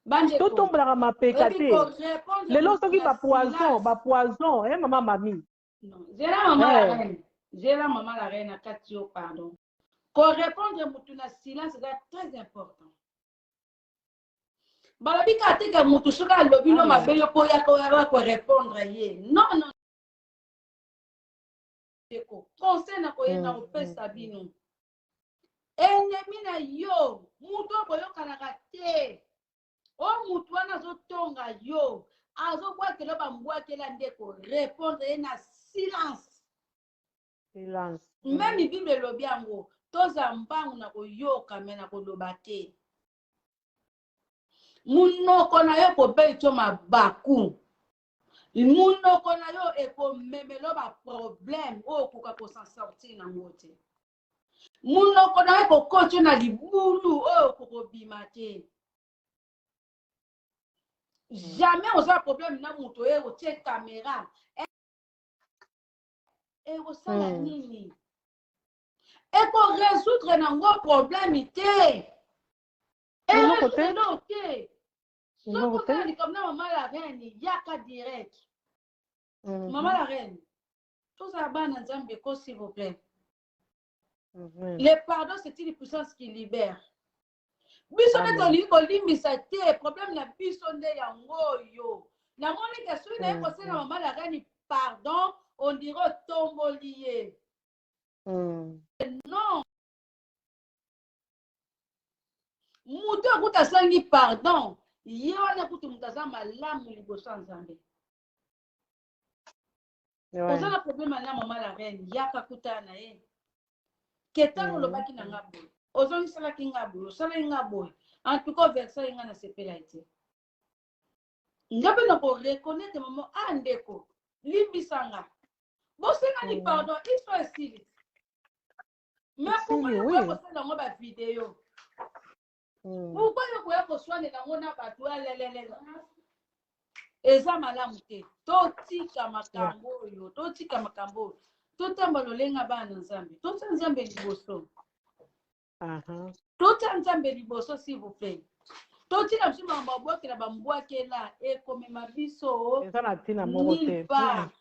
Speaker 2: bandeko.
Speaker 1: Totombolaka mapeka
Speaker 2: Oyebi
Speaker 1: te.
Speaker 2: korépondre
Speaker 1: Lelo
Speaker 2: motu
Speaker 1: soki
Speaker 2: na
Speaker 1: bapoison,
Speaker 2: silence.
Speaker 1: bapoison, eh, mama Mami.
Speaker 2: Non, zela mama la
Speaker 1: Eh.
Speaker 2: reine, zela mama la reine, na kati yo, pardon. Korépondre mutu na silence eza très important. Balobi kaka te ke mutu soki alobi no mabe, yo mpo oyaka oyaka korépondre ye. Non, non, ndeko, conseil na koyenda kopesa bino: ennemi na yo, mutu oyo boyokanaka te, oyo mutu wana azotonga yo, azobwakela bambwakela, ndeko, répondre ye na silence.
Speaker 1: Silence.
Speaker 2: Même Bible elobi yango: toza mbangu na koyoka, mais na koloba te. Munoko na yo ekobeli to mabaku, munoko na yo ekomemela baproblème oyo okoka kosan sortir nango te. Munoko na yo ekokoti yo na libulu oyo okokobima te. Jamais oza problème na moto oye otie caméra, ekosala nini? Ekorésoudre nango problème te.
Speaker 1: Eloko te.
Speaker 2: Erésoudre eloko te. Soki
Speaker 1: Eloko te.
Speaker 2: oza na likambo na mama la reine, yaka direct. Mama la reine, tozala bana Nzambe ko, s'il vous plaît. Le pardon, c'est une puissance qui libère. Biso nde
Speaker 1: Amen.
Speaker 2: tolingi kolimbisa te. Problème na biso nde yango oyo. Namoni ke soki naye kosenga mama la reine pardon, on dirait otomboli ye. Non, moto akuta asangi pardon, ye wana kutu moto aza malamu liboso ya Nzambe. Oza na problème na mama la reine, yaka kutana na ye ke ntango olobaki na nga boye, ozongisalaki nga boye, osalaki nga boye, en tout cas oversaki nga, nasepela ye te. Nga mpe na koreconnaître mama: "A ndeko, limbisa nga." Bosengani pardon, histoire esili. Mais pourquoi
Speaker 1: Esili,
Speaker 2: yo koya
Speaker 1: oui.
Speaker 2: kosala yango bavideo? Pourquoi yo koya koswanela yango na bato ya lelelele? Eza malamu te. Totika makambo oyo, totika makambo oyo, totamba lolenga bana na Nzambe, totia Nzambe liboso. Totia Nzambe liboso, s'il vous plaît. Totika biso makambo abwakela bambwakela, ekomema biso
Speaker 1: Eza na ntina moko
Speaker 2: nulle
Speaker 1: te.
Speaker 2: part.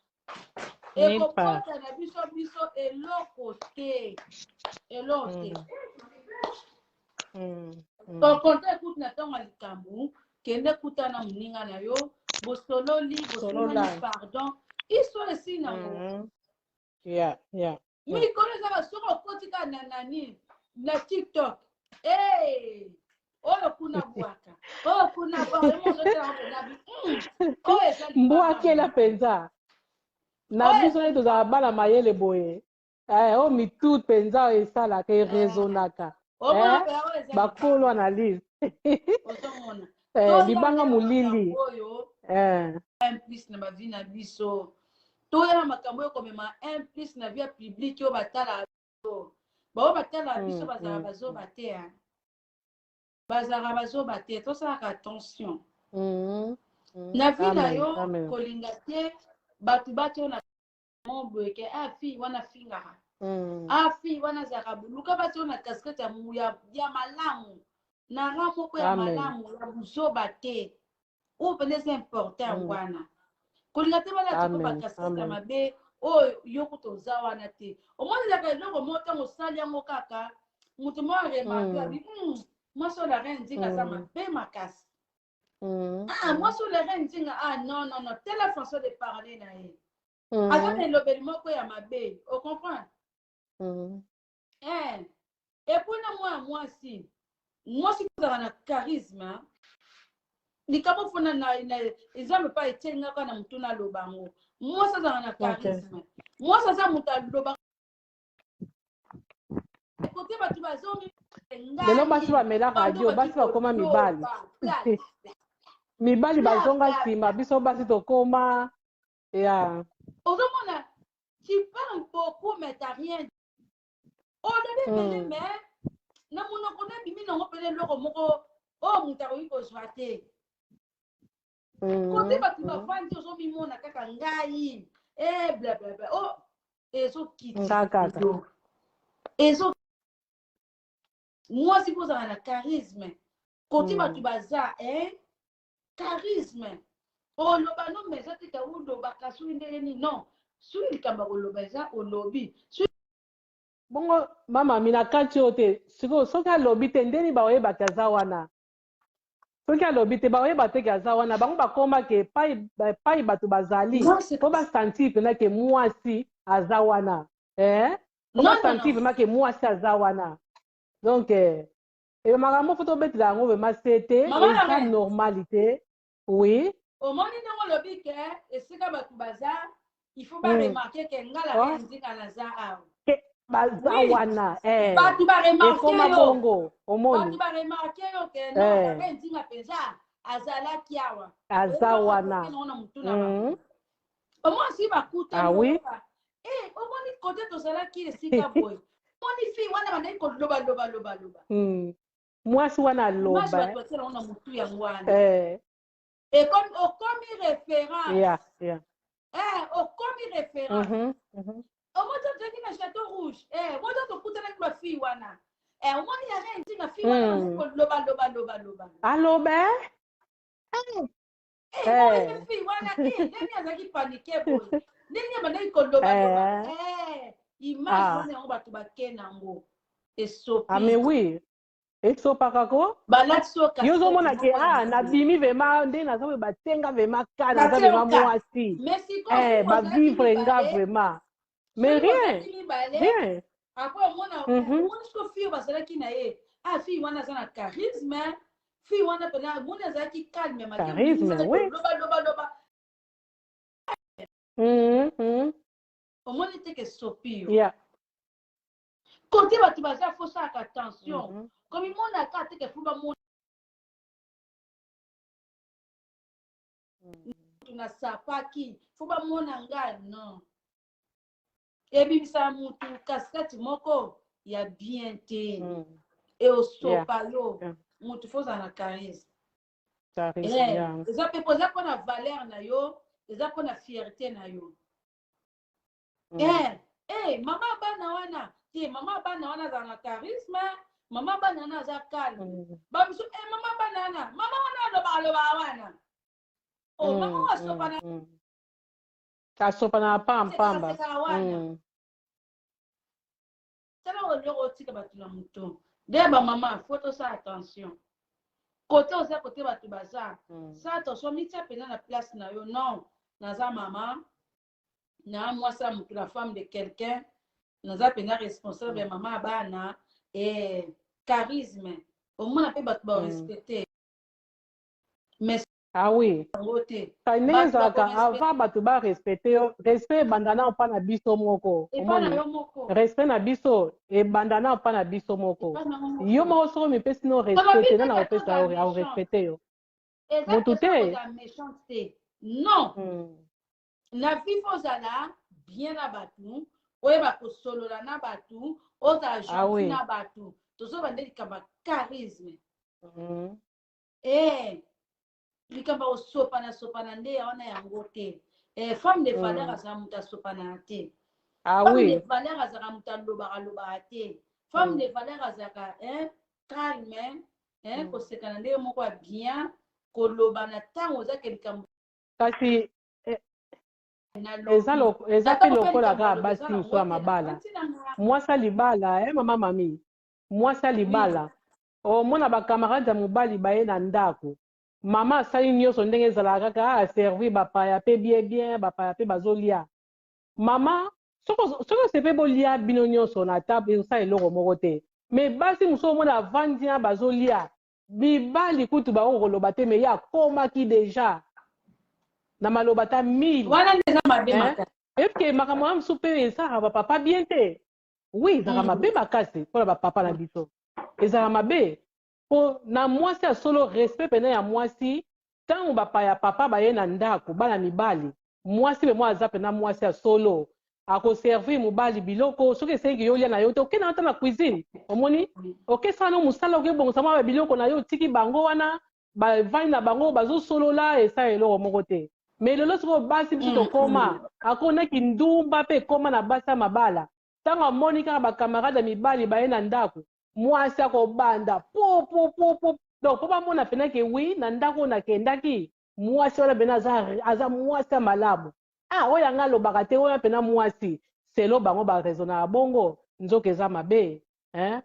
Speaker 1: Nulle part.
Speaker 2: Ekokota na biso eloko te, eloko te. Au contraire, kutu na ntango ya likambo, kende kutana moninga na yo, bosololi, bosengani
Speaker 1: Solola.
Speaker 2: pardon, histoire esili nango. Mikolo ezaka, soki okoti kaka na nani, na TikTok, hey! Oyo kuna bwaka, oyo kuna bwaka, yo mozotala mpenza bi oyo eza libanga.
Speaker 1: Mbwakela mpenza na
Speaker 2: Oyo
Speaker 1: biso nde tozala bana mayele boye. Eh, oyo mitu mpenza oyo esalaka, eraisonnaka.
Speaker 2: Omona
Speaker 1: Eh,
Speaker 2: mpenza oyo eza
Speaker 1: bakolo
Speaker 2: libanga.
Speaker 1: Analyse.
Speaker 2: Ozomona.
Speaker 1: Eh, libanga
Speaker 2: Toyanga
Speaker 1: molili.
Speaker 2: makambo oyo
Speaker 1: Eh,
Speaker 2: un plus na bavie na biso. Toya na makambo oyo komema un plus na vie ya publique oyo batala biso, bao batala biso, bazalaka bazoba te, hein. Bazalaka bazoba te. Tosalaka attention na vie na
Speaker 1: Amen,
Speaker 2: yo.
Speaker 1: Amen.
Speaker 2: Kolinga te bato batio na mo boye ke a fille wana afingaka, a fille wana azalaka. Luka batio na casquette ya malamu, na rang moko ya
Speaker 1: Amen.
Speaker 2: malamu, ya buzoba te. Oyo mpenza eza important yango wana. Kolinga te balati ko
Speaker 1: Amen,
Speaker 2: bacasquette ya
Speaker 1: amen.
Speaker 2: mabe oyo yo kuta oza wana te. Omonelaka eloko moko, ntango osali yango kaka, moto moko aremarquer, abi: "Mwasi oyo la reine Nzinga aza mabe makasi." "Ah, mwasi oyo la reine Nzinga, ah non, non, non, telle façon de parler na ye, aza na elobeli moko ya mabe." Ocomprendre? Eh. Et puis na mwana mwasi, mwasi kozala na charisme. Likambo fona na Nzambe mpa etieli nga kaka na motu, naloba yango: mwasi azala na charisme. Mwasi aza moto alobaka kote bato bazomi.
Speaker 1: Lelo basi bamelaka radio, basi bakoma mibali, mibali bazonga nsima, biso basi tokoma ya
Speaker 2: Ozomona, tu parles beaucoup mais t'as rien. Olobi ebele, mais na monoko na ebimi nango mpene eloko moko oyo moto akoki kozwa te. Kote bato bavandi, ozomimona kaka ngai e blablabla o ezokitisa
Speaker 1: Nga kaka.
Speaker 2: yo. Ezo mwasi mpo ozala na charisme kote bato baza, eh? Charisme, oloba no, mais eza te ka olobaka soki ndenge nini. Non, soki likambo ya koloba eza, olobi. Soki
Speaker 1: Bongo mama mina kati oyo te, sikoyo soki alobi te, ndeni baoyeba ke aza wana? Soki alobi te, baoyeba te ke aza wana. Bango bakoma ke epai epai bato bazali
Speaker 2: Non, c'est
Speaker 1: mpo basentir mpenza ke mwasi aza wana, eh? Mpo
Speaker 2: Non, non,
Speaker 1: basentir
Speaker 2: non.
Speaker 1: vraiment ke mwasi aza wana. Donc eh, makambo fo tobetela yango vraiment se te.
Speaker 2: Mama la
Speaker 1: Eza
Speaker 2: reine.
Speaker 1: normalité, oui.
Speaker 2: Omoni ndenge olobi ke esika bato baza, il faut baremarquer ke nga la reine Nzinga naza awa.
Speaker 1: Ke baza wana, eh.
Speaker 2: Bato baremarquer
Speaker 1: Ekoma
Speaker 2: yo.
Speaker 1: bongo.
Speaker 2: Bato
Speaker 1: Omoni.
Speaker 2: baremarquer yo ke non, la reine Nzinga mpenza azalaki awa.
Speaker 1: Aza wana.
Speaker 2: Nango na motu na bango. Omoni si bakutani, oyoka, eh, omoni kote tozalaki esika boye, omoni fille wana bandaki koloba loba loba loba.
Speaker 1: Mwasi wana
Speaker 2: image
Speaker 1: aloba.
Speaker 2: Bato batiela yango na motu yango wana. Ekomi, okomi référence. Eh, okomi référence. Omoni tozalaki na Château Rouge, eh, omoni tokutanaki bafille wana, eh, omoni ya reine Nzinga, fille wana bandaki koloba loba loba loba.
Speaker 1: Aloba, eh?
Speaker 2: Eh, omoni fille wana, eh, ndenge azalaki paniqué boye, ndenge bandaki koloba loba, eh, image wana yango bato bake nango esopi.
Speaker 1: Ah mais oui, esopaka ko.
Speaker 2: Balati so
Speaker 1: Yo ozomona ke
Speaker 2: moko ya
Speaker 1: ah
Speaker 2: mabe.
Speaker 1: Nabimi vraiment nde naza boye, batenga vraiment ka naza
Speaker 2: Batie
Speaker 1: vraiment
Speaker 2: yo ka.
Speaker 1: mwasi.
Speaker 2: Mais sikoyo
Speaker 1: Eh,
Speaker 2: soki bozalaki
Speaker 1: bavivre nga
Speaker 2: mibale,
Speaker 1: vraiment, mais
Speaker 2: soki
Speaker 1: rien,
Speaker 2: bozalaki mibale,
Speaker 1: rien.
Speaker 2: Après omona, omoni siko fille oyo bazalaki na ye, ah, fille wana aza na charisme, fille wana mpena omoni azalaki calme.
Speaker 1: Charisme, oui.
Speaker 2: Loba loba loba. Omoni te ke sopi yo. Kote bato baza, fo salaka attention. Komimonaka te ke fo bamona mutu nasapaki, fo bamona nga. Non, ebimisaka mutu kasikati moko ya bien te. Eosopa yo. Mutu fo ozala na charisme.
Speaker 1: Charisme,
Speaker 2: Eh, eza mpe eza mpona valeur na yo, eza mpona fierté na yo. Eh, eh, mama bana wana te, mama bana wana azala na charisme, mama bana wana aza calme. Bamisu, eh, mama bana wana, mama wana aloba alobaka wana, oh, mama oyo asopana.
Speaker 1: Asopana pamba.
Speaker 2: Sekaka wana. Tala oyo eloko otika bato na moto nde bamama, fo tosala attention kote oza, kote bato baza. Sala attention, mitia mpenza na place na yo. Non, naza mama na mwasi ya motu, la femme de quelqu'un, naza mpenza responsable ya mama ya bana. E charisme, omona mpe bato barespecte, mais
Speaker 1: Ah oui.
Speaker 2: yango te.
Speaker 1: Ka ndenge
Speaker 2: Bato
Speaker 1: ezalaka,
Speaker 2: bakorespecte.
Speaker 1: avant bato barespecte yo, respect ebanda na mpa na biso moko.
Speaker 2: Epa na
Speaker 1: Omoni,
Speaker 2: yo moko.
Speaker 1: Respect na biso ebanda na mpa na biso moko.
Speaker 2: Epa na yo moko.
Speaker 1: Yo moko soki omipesi no
Speaker 2: Tolobi
Speaker 1: respect te,
Speaker 2: te
Speaker 1: nani
Speaker 2: ke
Speaker 1: akopesa
Speaker 2: tozala
Speaker 1: yo
Speaker 2: méchante.
Speaker 1: akorespecte yo?
Speaker 2: Eza
Speaker 1: Motu
Speaker 2: question
Speaker 1: te.
Speaker 2: kozala méchante te, non. Na vie fo ozala bien na bato, oyeba kosolola na bato, ozala gentil na bato. Tozoba nde likambo ya charisme. Eh, likambo ya kosopana sopana nde ya wana yango te. Eh, femme de valeur azala moto asopanaka te. Femme de valeur azalaka moto alobaka alobaka te. Femme de valeur azalaka, hein, calme, hein, koseka na ndenge moko ya bien, koloba na ntango ozake likambo.
Speaker 1: Kasi eh, eza
Speaker 2: Nalobi
Speaker 1: eza
Speaker 2: na
Speaker 1: mpe
Speaker 2: ntango mpe
Speaker 1: lokola
Speaker 2: likambo
Speaker 1: kaka
Speaker 2: aloba eza
Speaker 1: basi
Speaker 2: nango
Speaker 1: mosusu ya
Speaker 2: te,
Speaker 1: mabala.
Speaker 2: nafandi na nga.
Speaker 1: Mwasi ya libala, eh, mama mami, mwasi ya libala, omona bacamarade ya mobali baye na ndako, mama asali nyonso ndenge ezalaka kaka, aservi bapaya mpe bien bien, bapaya mpe bazolia. Mama soki osepe bolia bino nyonso na table, ezosala eloko moko te. Mais basi mosusu omona avandi na bazolia, mibali kutu bango koloba te, mais ye akomaki déjà na maloba ta mille.
Speaker 2: Wana nde eza mabe
Speaker 1: Hein?
Speaker 2: makasi.
Speaker 1: Eske makambo wana mosusu mpe esalaka bapapa bien te? Oui, ezalaka mabe makasi mpona bapapa na biso. Ezalaka mabe mpo na mwasi ya solo, respect pene ya mwasi. Ntango bapaya papa baye na ndako, bana mibali, mwasi mpe mwa aza mpena mwasi ya solo, akoservir mobali biloko. Soki esengi yo olia na yo te, okende ata na cuisine, omoni, okesala no mosala, okebongisa mwa babiloko na yo, otiki bango wana bavandi na bango, bazosolola, esala eloko moko te. Mais lelo sikoyo basi biso tokóma akonaki ndumba mpe ekóma na basi ya mabala. Ntango amoni kaka bacamarade ya mibali baye na ndako, mwasi akobanda po po po po. Donc mpo bamona mpena ke oui, na ndako oyo nakendaki, mwasi wana mpena aza mwasi ya malamu. Ah, oyo yanga alobaka te, oyo mpena mwasi selo. Bango baraisonnaka bongo. Nzoka eza mabe, hein?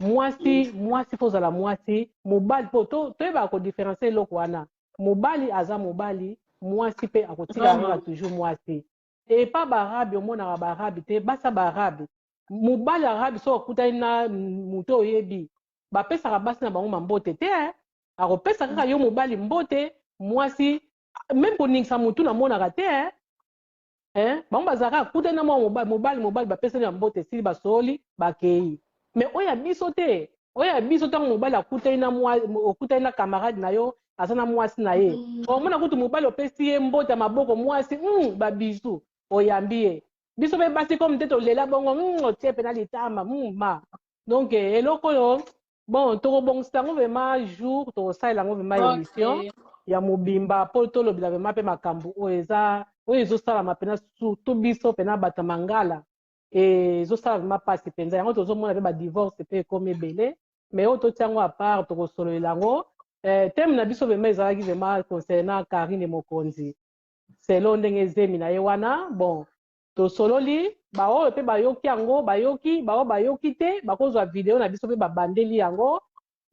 Speaker 1: Mwasi, mwasi faut ozala mwasi, mobali mpo toyebaka kodifferencier eloko wana. Mobali aza mobali, mwasi mpe akotikala kaka toujours mwasi. Epa baarabe, omonaka baarabe te, basi ya baarabe, mobali arabe soki okutani na moto oyebi, bapesaka basi na bango mambote te, eh? Akopesa kaka yo mobali mbote, mwasi même koningisa motu namonaka te, eh? Eh? Bango bazalaka, akutani na mwa mobali, mobali, mobali, bapesani ya mbote, esili, basoli, bakei. Mais oyo ya biso te. Oyo ya biso, ntango mobali akutani na mwa, okutani na camarade na yo, aza na mwasi na ye, omona kutu mobali opesi ye mbote ya maboko, mwasi babizu, oyambi ye. Biso mpe basi comme te tolela bongo, otie mpe na litama, ma donc eloko oyo, bon, tokobongisa yango vraiment jour tokosalela yango vraiment émission ya mobimba, mpo tolobela vraiment mpe makambo oyo eza, oyo ezosalama mpena, surtout biso mpena bato ya mangala, ezosala vraiment mpasi mpenza. Yango tozomona mpe badivorce mpe ekomi ebele. Mais oyo totia yango à part, tokosololela yango. Thème na biso vraiment ezalaki vraiment concernant Karine Mokonzi, selo ndenge zemi na ye wana. Bon, tosololi, baoyo mpe bayoki yango bayoki, baoyo bayoki te bakozwa video na biso mpe babandeli yango,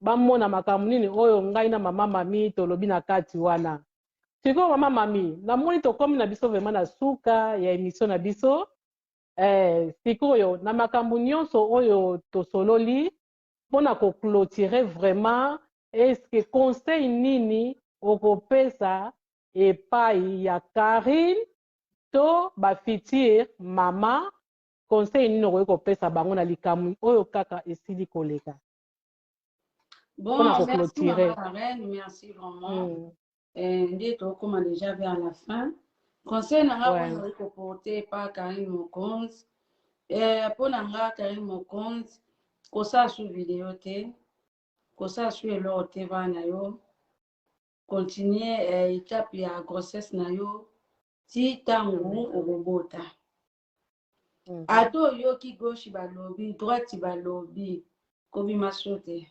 Speaker 1: bamona makambo nini oyo ngai na mama Mami tolobi na kati wana. Sikoyo, mama Mami, namoni tokomi na biso vraiment na suka ya émission na biso. Sikoyo, na makambo nyonso oyo tosololi, mpona koclôturer vraiment, est-ce conseil nini okopesa epai ya Karine to bafuture mama? Conseil nini okoki kopesa bango na likambo oyo kaka esili koleka?
Speaker 2: Bon, merci maman la reine, merci vraiment. Nde tokóma déjà vers la fin. Conseil na nga oyo nazali koporter pa Karine Mokonzi, mpo na nga Karine Mokonzi, kosala su video te, kosala su eloko te. Bana yo, continue étape ya grossesse na yo ti ntango okobota. Ata oyoki gauche balobi, droite balobi, kobima so te,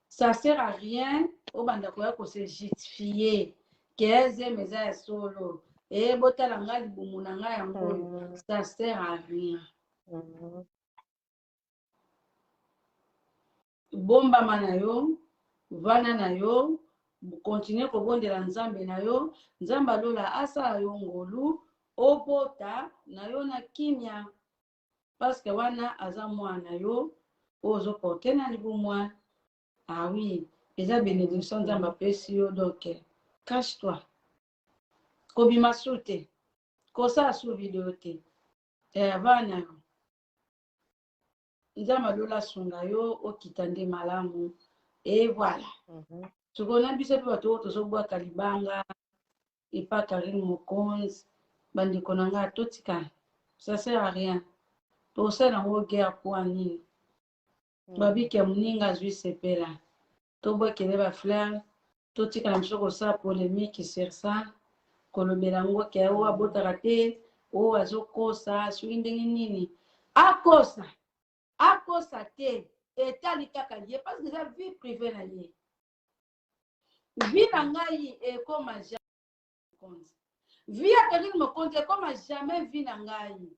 Speaker 2: ça sert à rien. Obanda koya kose justifier ke zemi eza ya solo, e botala nga libumu na ngai yango oyo, ça sert à rien. Bombama na yo, vanda na yo, continue kobondela Nzambe na yo. Nzambe alola asala yo ngolu, obota na yo na kimia, parce que wana aza mwana na yo oyo ozoporter na libumu. Ah oui, eza bénédiction Nzambe apesi yo. Donc cache toi, kobima su te, kosala su video te. Vana na yo, Nzambe alola asunga yo, okita nde malamu, et voilà. Sikoyo na biso mpe bato oyo tozobwaka libanga epa Karine Mokonzi, bandeko na ngai, totika, ça sert à rien. Tosala yango guerre mpo nini? Babiki ya moninga azwi sepela, tobwakele bafleur, totika na biso kosala polémique sur ça, kolobela yango ke oyo abotaka te, oyo azokosa, soki ndenge nini akosa, akosa te, etali kaka ye, parce que eza vie privée na ye. Vie na ngai ekoma jamais vie ya Karine Mokonzi, ekoma jamais vie na ngai.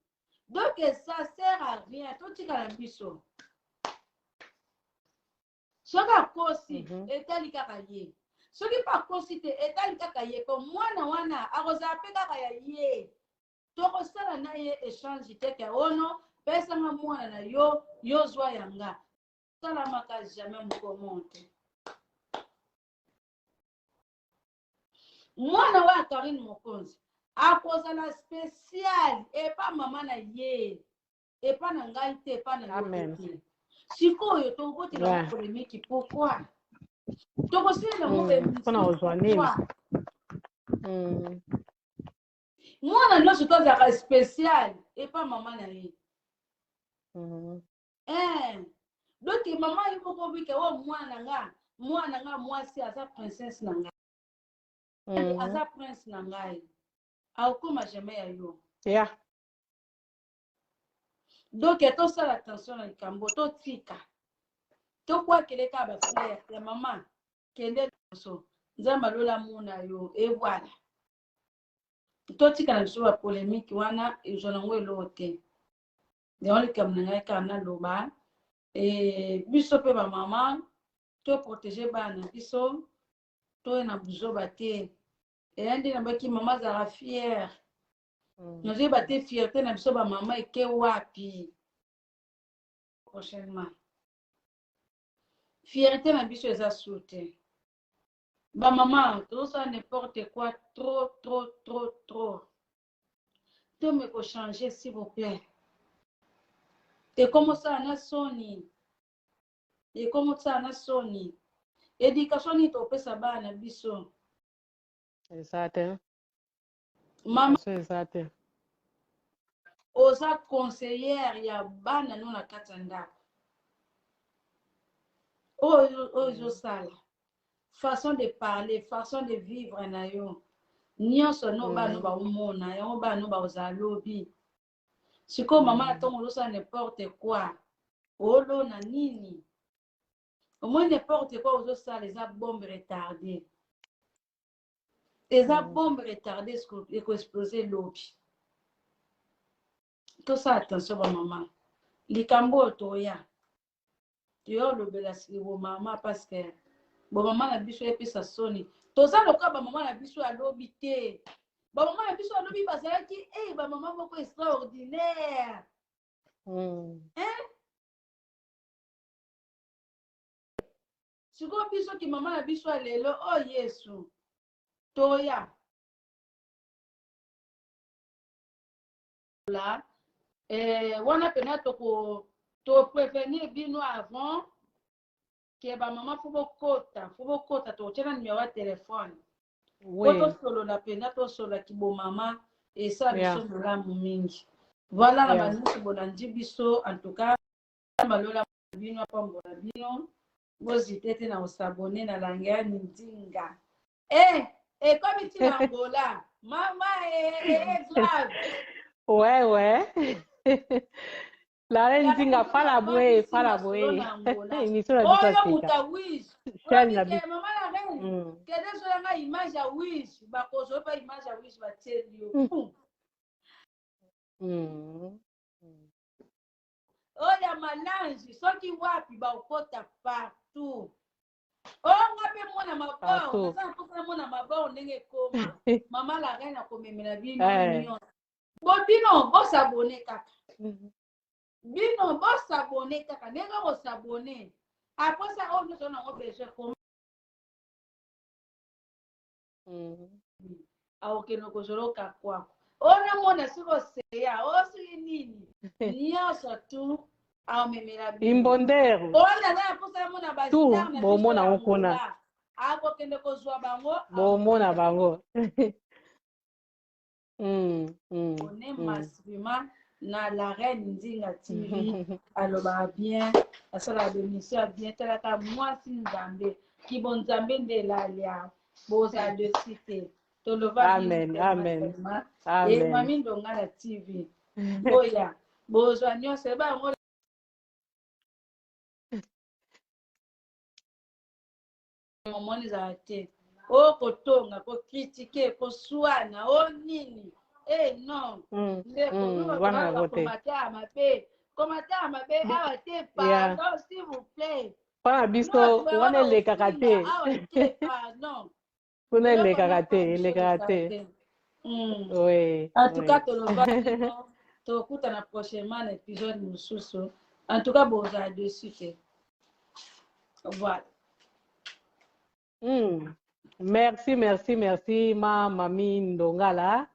Speaker 2: Donc ça sert à rien, totika na biso. Soki akosi, etali kaka ye. Soki mpe akosi te, etali kaka ye, po mwana wana akozala mpe kaka ya ye. Tokosala na ye échange te ke ono pesanga mwana na yo, yo zwa yanga, salamaka jamais mokomo te. Mwana oyo ya Karine Mokonzi akozala spécial epa mama na ye, epa na ngai te, epa na yo te. Sikoyo tokokotela polémique pourquoi? Tokosalela ngo
Speaker 1: mpona kozwa nini?
Speaker 2: Mwana nyonso to azalaka spécial epa mama na ye. Donc mama ye moko obike oyo mwana na nga, mwana na nga mwasi aza princesse na ngai, aza prince na ngai, akokoma jamais ya yo. Donc tosala attention na likambo, totika, tobwakele kaka bafleur ya mama. Kende liboso, Nzambe alola mona yo, et voilà. Totika na biso bapolémique wana, ezwa nango eloko te. Yango likambo na ngai kaka naloba e, biso mpe bamama toprotege bana na biso, toye na buzoba te. Eya nde nabaki mama azalaka fiere. Nazoyeba te fierté na biso bamama eke wapi prochainement. Fierté na biso eza su te. Bamama tozosala n'importe quoi, trop trop trop trop. Tome kochanger, s'il vous plaît. Ekomosala na soni, ekomosala na soni. Éducation nini topesa bana na biso?
Speaker 1: Eza te.
Speaker 2: Mama
Speaker 1: eza te.
Speaker 2: Oza conseillère ya bana no na kati ya ndako. Oyo oyo ezosala, façon de parler, façon de vivre na yo nyonso, no bana baomona yango, bana no bakozala lobi. Sikoyo mama na ntongo ozosala n'importe quoi, olona nini? Omoi n'importe quoi ozosala eza bombe retardée, eza bombe retardée, ekoexplose lobi. Tosala attention bamama. Likambo oyo toya toya olobela bomama, parce que bomama na biso epesa soni. Toza lokola bamama na biso alobi te. Bamama na biso alobi bazalaki e bamama moko extraordinaire. Hein? Sikoyo biso ki mama na biso ya lelo oyo, oh, Yesu, toya la wana mpena toko toprévenir bino avant ke bamama fo bokota, fo bokota. Tokotia na numero ya telefone po tosolola mpenza, tosolola kibomama, esala biso malamu mingi. Voilà, na banyonso bolandi biso, en tout cas balola bino, apambola bino. Bozite te na kos'abonner na lange ya Ndinga. Ekomi ntina Angola, mama, grave.
Speaker 1: Ouais, la reine Nzinga, fala boye, fala boye, émission na biso.
Speaker 2: Oyo moto ya Wish, mama la reine, kende ezolanga image ya Wish, bakozwa pa image ya Wish, batieli yo. Oyo ya Malange, soki wapi, bakota partout. Oyo nga mpe mwana mabor, naza na mposa mwana mabor ndenge ekoma. Mama la reine akomemela bino nyonso. Bo bino bos'abonner kaka, bino bos'abonner kaka. Ndenge kos'abonner, après ça oyo nyonso nango besoin koma akokende kozoloka kwako. Oyo namona soki oseya oyo, soki nini, nyonso tu amemela bino.
Speaker 1: Imbondero.
Speaker 2: Oyo naza na mposa namona
Speaker 1: bastar na bomona yango kuna.
Speaker 2: Akokende kozwa bango.
Speaker 1: Bomona bango.
Speaker 2: On massivement na La Reine Nzinga TV. Alobaka bien, asalaka bémission ya bien. Talaka mwasi Nzambe, kibo Nzambe nde elalia. Bozala dessus te, toloba.
Speaker 1: Amen, amen.
Speaker 2: Amen. Mami Ndonga na TV, boya bozwa nyonso eba yango. Omoni, ezala te o kotonga, kocritiquer, koswana, o nini. E non, ndeko, commentaire ya mabe, commentaire ya mabe awa te, pardon, s'il vous plaît.
Speaker 1: Mpona biso wana elekaka te.
Speaker 2: Awa te, pardon.
Speaker 1: Kuna elekaka te, elekaka te. Oui.
Speaker 2: En tout cas, toloba bino, tokutana prochainement na épisode mosusu. En tout cas, bozala dessus te. Voilà.
Speaker 1: Merci, merci, merci, ma Mami Ndongala.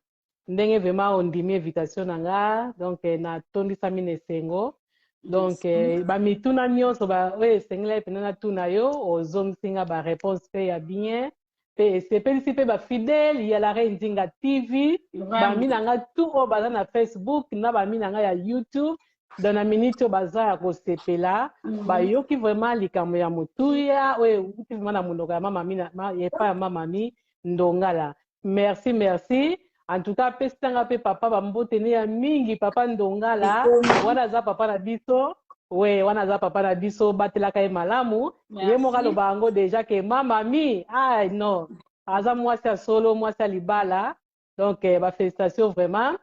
Speaker 1: Ndenge vraiment ondimi invitation na nga, donc natondisami na esengo. Donc bamituna nyonso oyo esengelaki mpenza natuna yo, ozongisi nga baréponse mpe ya bien, mpe esepelisi mpe bafidèle ya La Reine Nzinga TV, bami na nga tout oyo baza na Facebook na bami na nga ya YouTube. Dans na minute oyo baza ya kosepela, bayoki vraiment likambo ya motuya oyo euti vraiment na monoko ya mamami, epai ya Mamami Ndongala. Merci, merci. En tout cas, apesanga mpe papa bambote ne ya mingi. Papa Ndongala wana aza papa na biso, we wana aza papa na biso, batelaka ye malamu. Ye moko aloba yango déjà ke Mamami, ah non, aza mwasi ya solo, mwasi ya libala. Donc bafélicitation vraiment.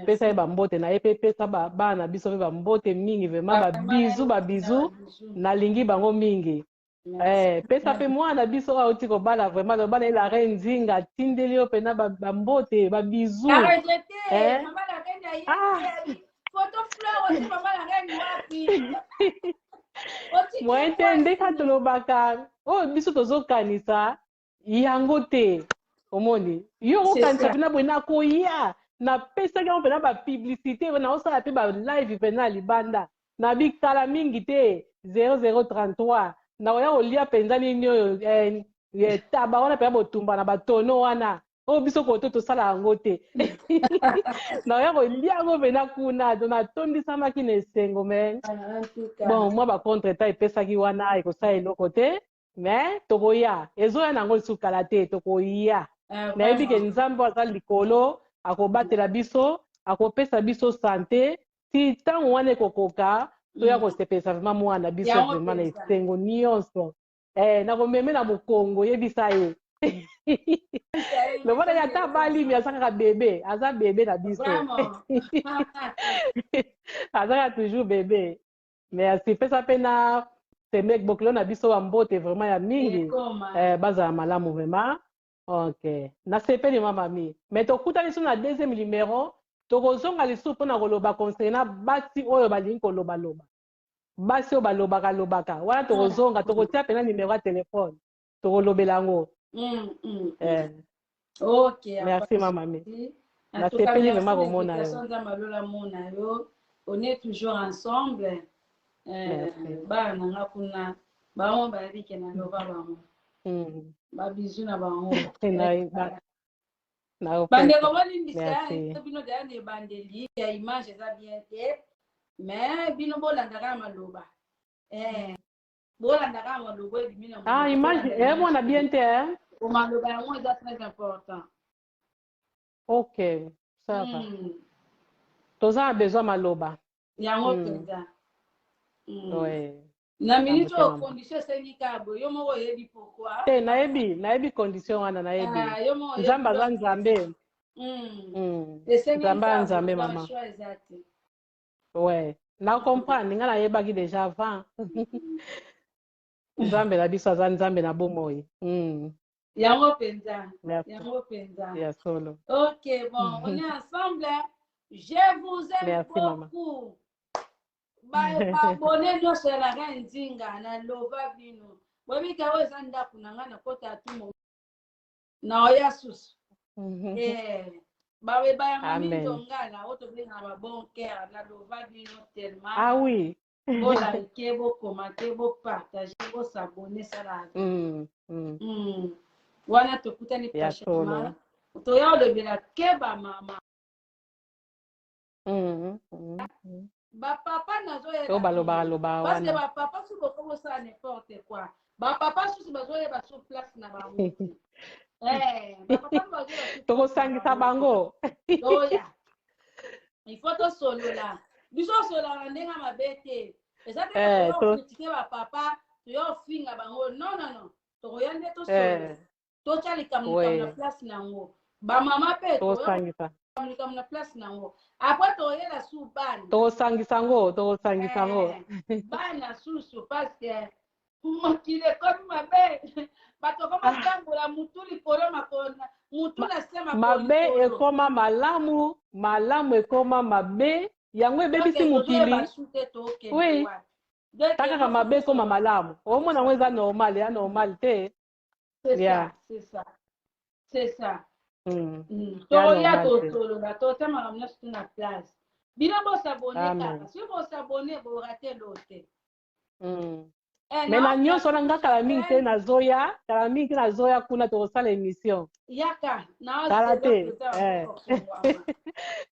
Speaker 1: Pesa ye bambote na ye mpe pesa bana na biso mpe bambote mingi vraiment, babizu babizu, nalingi bango mingi. Pesa mpe mwana biso oyo auti kobala, vraiment loba na ye la reine Nzinga atindeli yo mpena bambote, babizu.
Speaker 2: Eh? Ah. Photo fleur aussi, mama la reine wapi?
Speaker 1: Moyen te, ndeka tolobaka oyo biso tozokanisa yango te. Omoni yo okokanisa mpena boye, nakoya, napesaki yango mpena bapublicité, naosala mpe balive mpena ya libanda na bikala mingi te. 0033 nakoya kolia mpenza nini oyo, taba wana mpenza botumba na batono wana oyo biso koto tosala yango te. Nakoya kolia yango mpena kuna. Donc natondisamaki na esengo, mais bon, mwa bacontretemps epesaki wana, ekosala eloko te, mais tokoya, ezoya nango lisusu kala te, tokoya. Nayebi ke Nzambe aza likolo akobatela biso, akopesa biso santé ti ntango wana ekokoka, toya kosepelisa vraiment mwana biso vraiment na esengo nyonso. Nakomeme na mokongo, yebisa ye, lomona ye ata balimi, aza kaka bébé, aza bébé na biso, aza kaka toujours bébé. Merci, pesa mpe na semek bokilo na biso bambote vraiment ya mingi, bazala malamu vraiment. Ok, nasepeli mamami, mais tokutani so na deuxième numéro, tokozonga lisusu mpona koloba concernant basi oyo balingi kolobaloba, basi oyo balobaka lobaka wana. Tokozonga, tokotia mpena numéro ya telefone, tokolobela yango. Merci mamami, nasepeli vraiment komona yo.
Speaker 2: Nzambe alola mona yo, on est toujours ensemble. Bana na nga kuna bango bayebi ke naloba bango, babizu na bango. Bandeko, bolimbisa bino deya na ebandeli ya image eza bien te, mais bino bolandaka maloba, bolandaka maloba ebimi na
Speaker 1: Ah, image emona bien te.
Speaker 2: Maloba yango eza très important.
Speaker 1: Ok, ça va. Toza na besoin maloba.
Speaker 2: Yango mpenza. Na minute oyo condition esengi kaka boye, yo moko oyebi pourquoi.
Speaker 1: Te, nayebi, nayebi condition wana, nayebi. Nzambe aza Nzambe. Nzambe ya Nzambe, mama. Ouais, na comprendre, nga nayebaki déjà avant. Nzambe na biso aza Nzambe na bomoi.
Speaker 2: Yango mpenza, yango mpenza.
Speaker 1: Ya solo.
Speaker 2: Ok, bon, on est ensemble, je vous aime.
Speaker 1: Merci,
Speaker 2: beaucoup mama. Baabonnés nyonso ya la reine Nzinga, naloba bino boyebika oyo eza ndako na ngai, nakota tu na oya susu. Bayamba mindongala oyo tobengaka babon cœur, naloba bino tellement.
Speaker 1: Ah oui.
Speaker 2: Bolike, bokomate, bopartage, bosabonner, sala wana. Tokutani prochainement, toya olobela ke bamama, bapapa.
Speaker 1: Nazoyeba balobaka lobaka.
Speaker 2: Parce que bapapa soki bokobosala n'importe quoi, bapapa susu bazoyeba sur place na bango.
Speaker 1: Tokosangisa bango.
Speaker 2: Toya, il faut tosolola, biso osololaka na ndenge ya mabe te. Eza te tocritiquer bapapa, toya ofinga bango, non, non, non. Tokoya nde tosolola, totya likambo likambo na place na yango. Bamama mpe
Speaker 1: tosangisa
Speaker 2: likambo na place na yango, après toyela su bana.
Speaker 1: Tokosangisa yango, tokosangisa yango.
Speaker 2: Bana susu, parce que mokili ekomi mabe, bato bakoma tambola mutu likolo, makolo mutu na se.
Speaker 1: Mabe ekoma malamu, malamu ekoma mabe, yango ebebisi mokili. Oui, ta kaka mabe ekoma malamu, omona yango eza normal, ya normal te.
Speaker 2: C'est ça, c'est ça, c'est ça. Toya tosolola, totia makambo nyonso tu na place. Bino bosabonner kaka, soki bosabonner, borater lo te.
Speaker 1: Mais na nyonso wana, nga kala mingi te nazoya, kala mingi te nazoya kuna, tokosala émission.
Speaker 2: Yaka.
Speaker 1: Kala te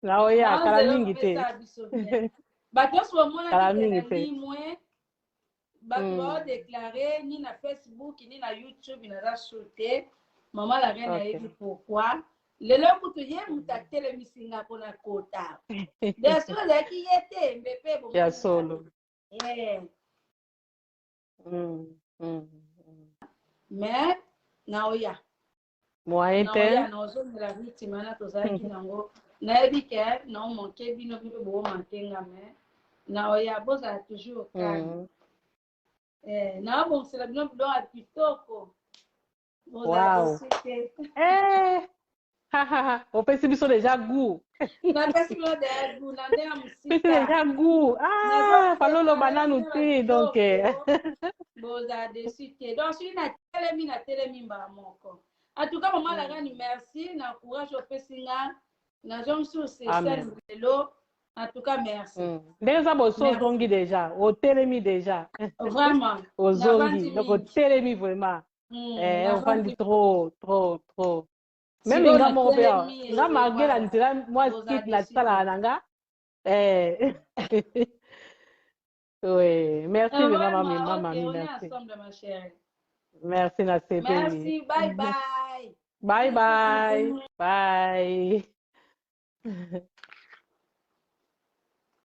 Speaker 1: naoya, kala mingi te.
Speaker 2: Bato nyonso
Speaker 1: Kala mingi te.
Speaker 2: bamonaki bato baodéclarer ni na Facebook ni na YouTube naza su te. Mama la reine ayebi pourquoi. Lelo kutu ye moto atelemisi nga mpona kota de soki ezalaki ye te, mbe mpe.
Speaker 1: Ya solo.
Speaker 2: Mais naoya.
Speaker 1: Moyen te.
Speaker 2: Naoya, naozongela rythme wana tozalaki nango. Nayebi ke naomanke bino, bino mpe boomanke nga, mais naoya, bozala toujours calme. Eh, naobongisela bino biloko ya kitoko, bozala déçus te.
Speaker 1: Eh, opesi biso déjà goût.
Speaker 2: Napesi bino déjà goût na ndenge ya
Speaker 1: mosika. Pesi déjà goût. Ah, faloloba nanu te, donc.
Speaker 2: Bozala déçus te. Donc soki natelemi, natelemi mbala moko. En tout cas, mama Lagani, merci na courage opesi nga. Nazwa mosusu sesel lelo. En tout cas, merci.
Speaker 1: Ndenge eza boso, ozongi déjà, otelemi déjà.
Speaker 2: Vraiment.
Speaker 1: Ozongi, donc otelemi vraiment. Ovandi trop, trop, trop. Même nga moko mpe awa nga, malgré na nzela mwa skit nasalaka na nga. Oui, merci vraiment, mami, mama, merci.
Speaker 2: Ensemble, ma chérie.
Speaker 1: Merci na sepeli.
Speaker 2: Merci, bye bye.
Speaker 1: Bye bye bye.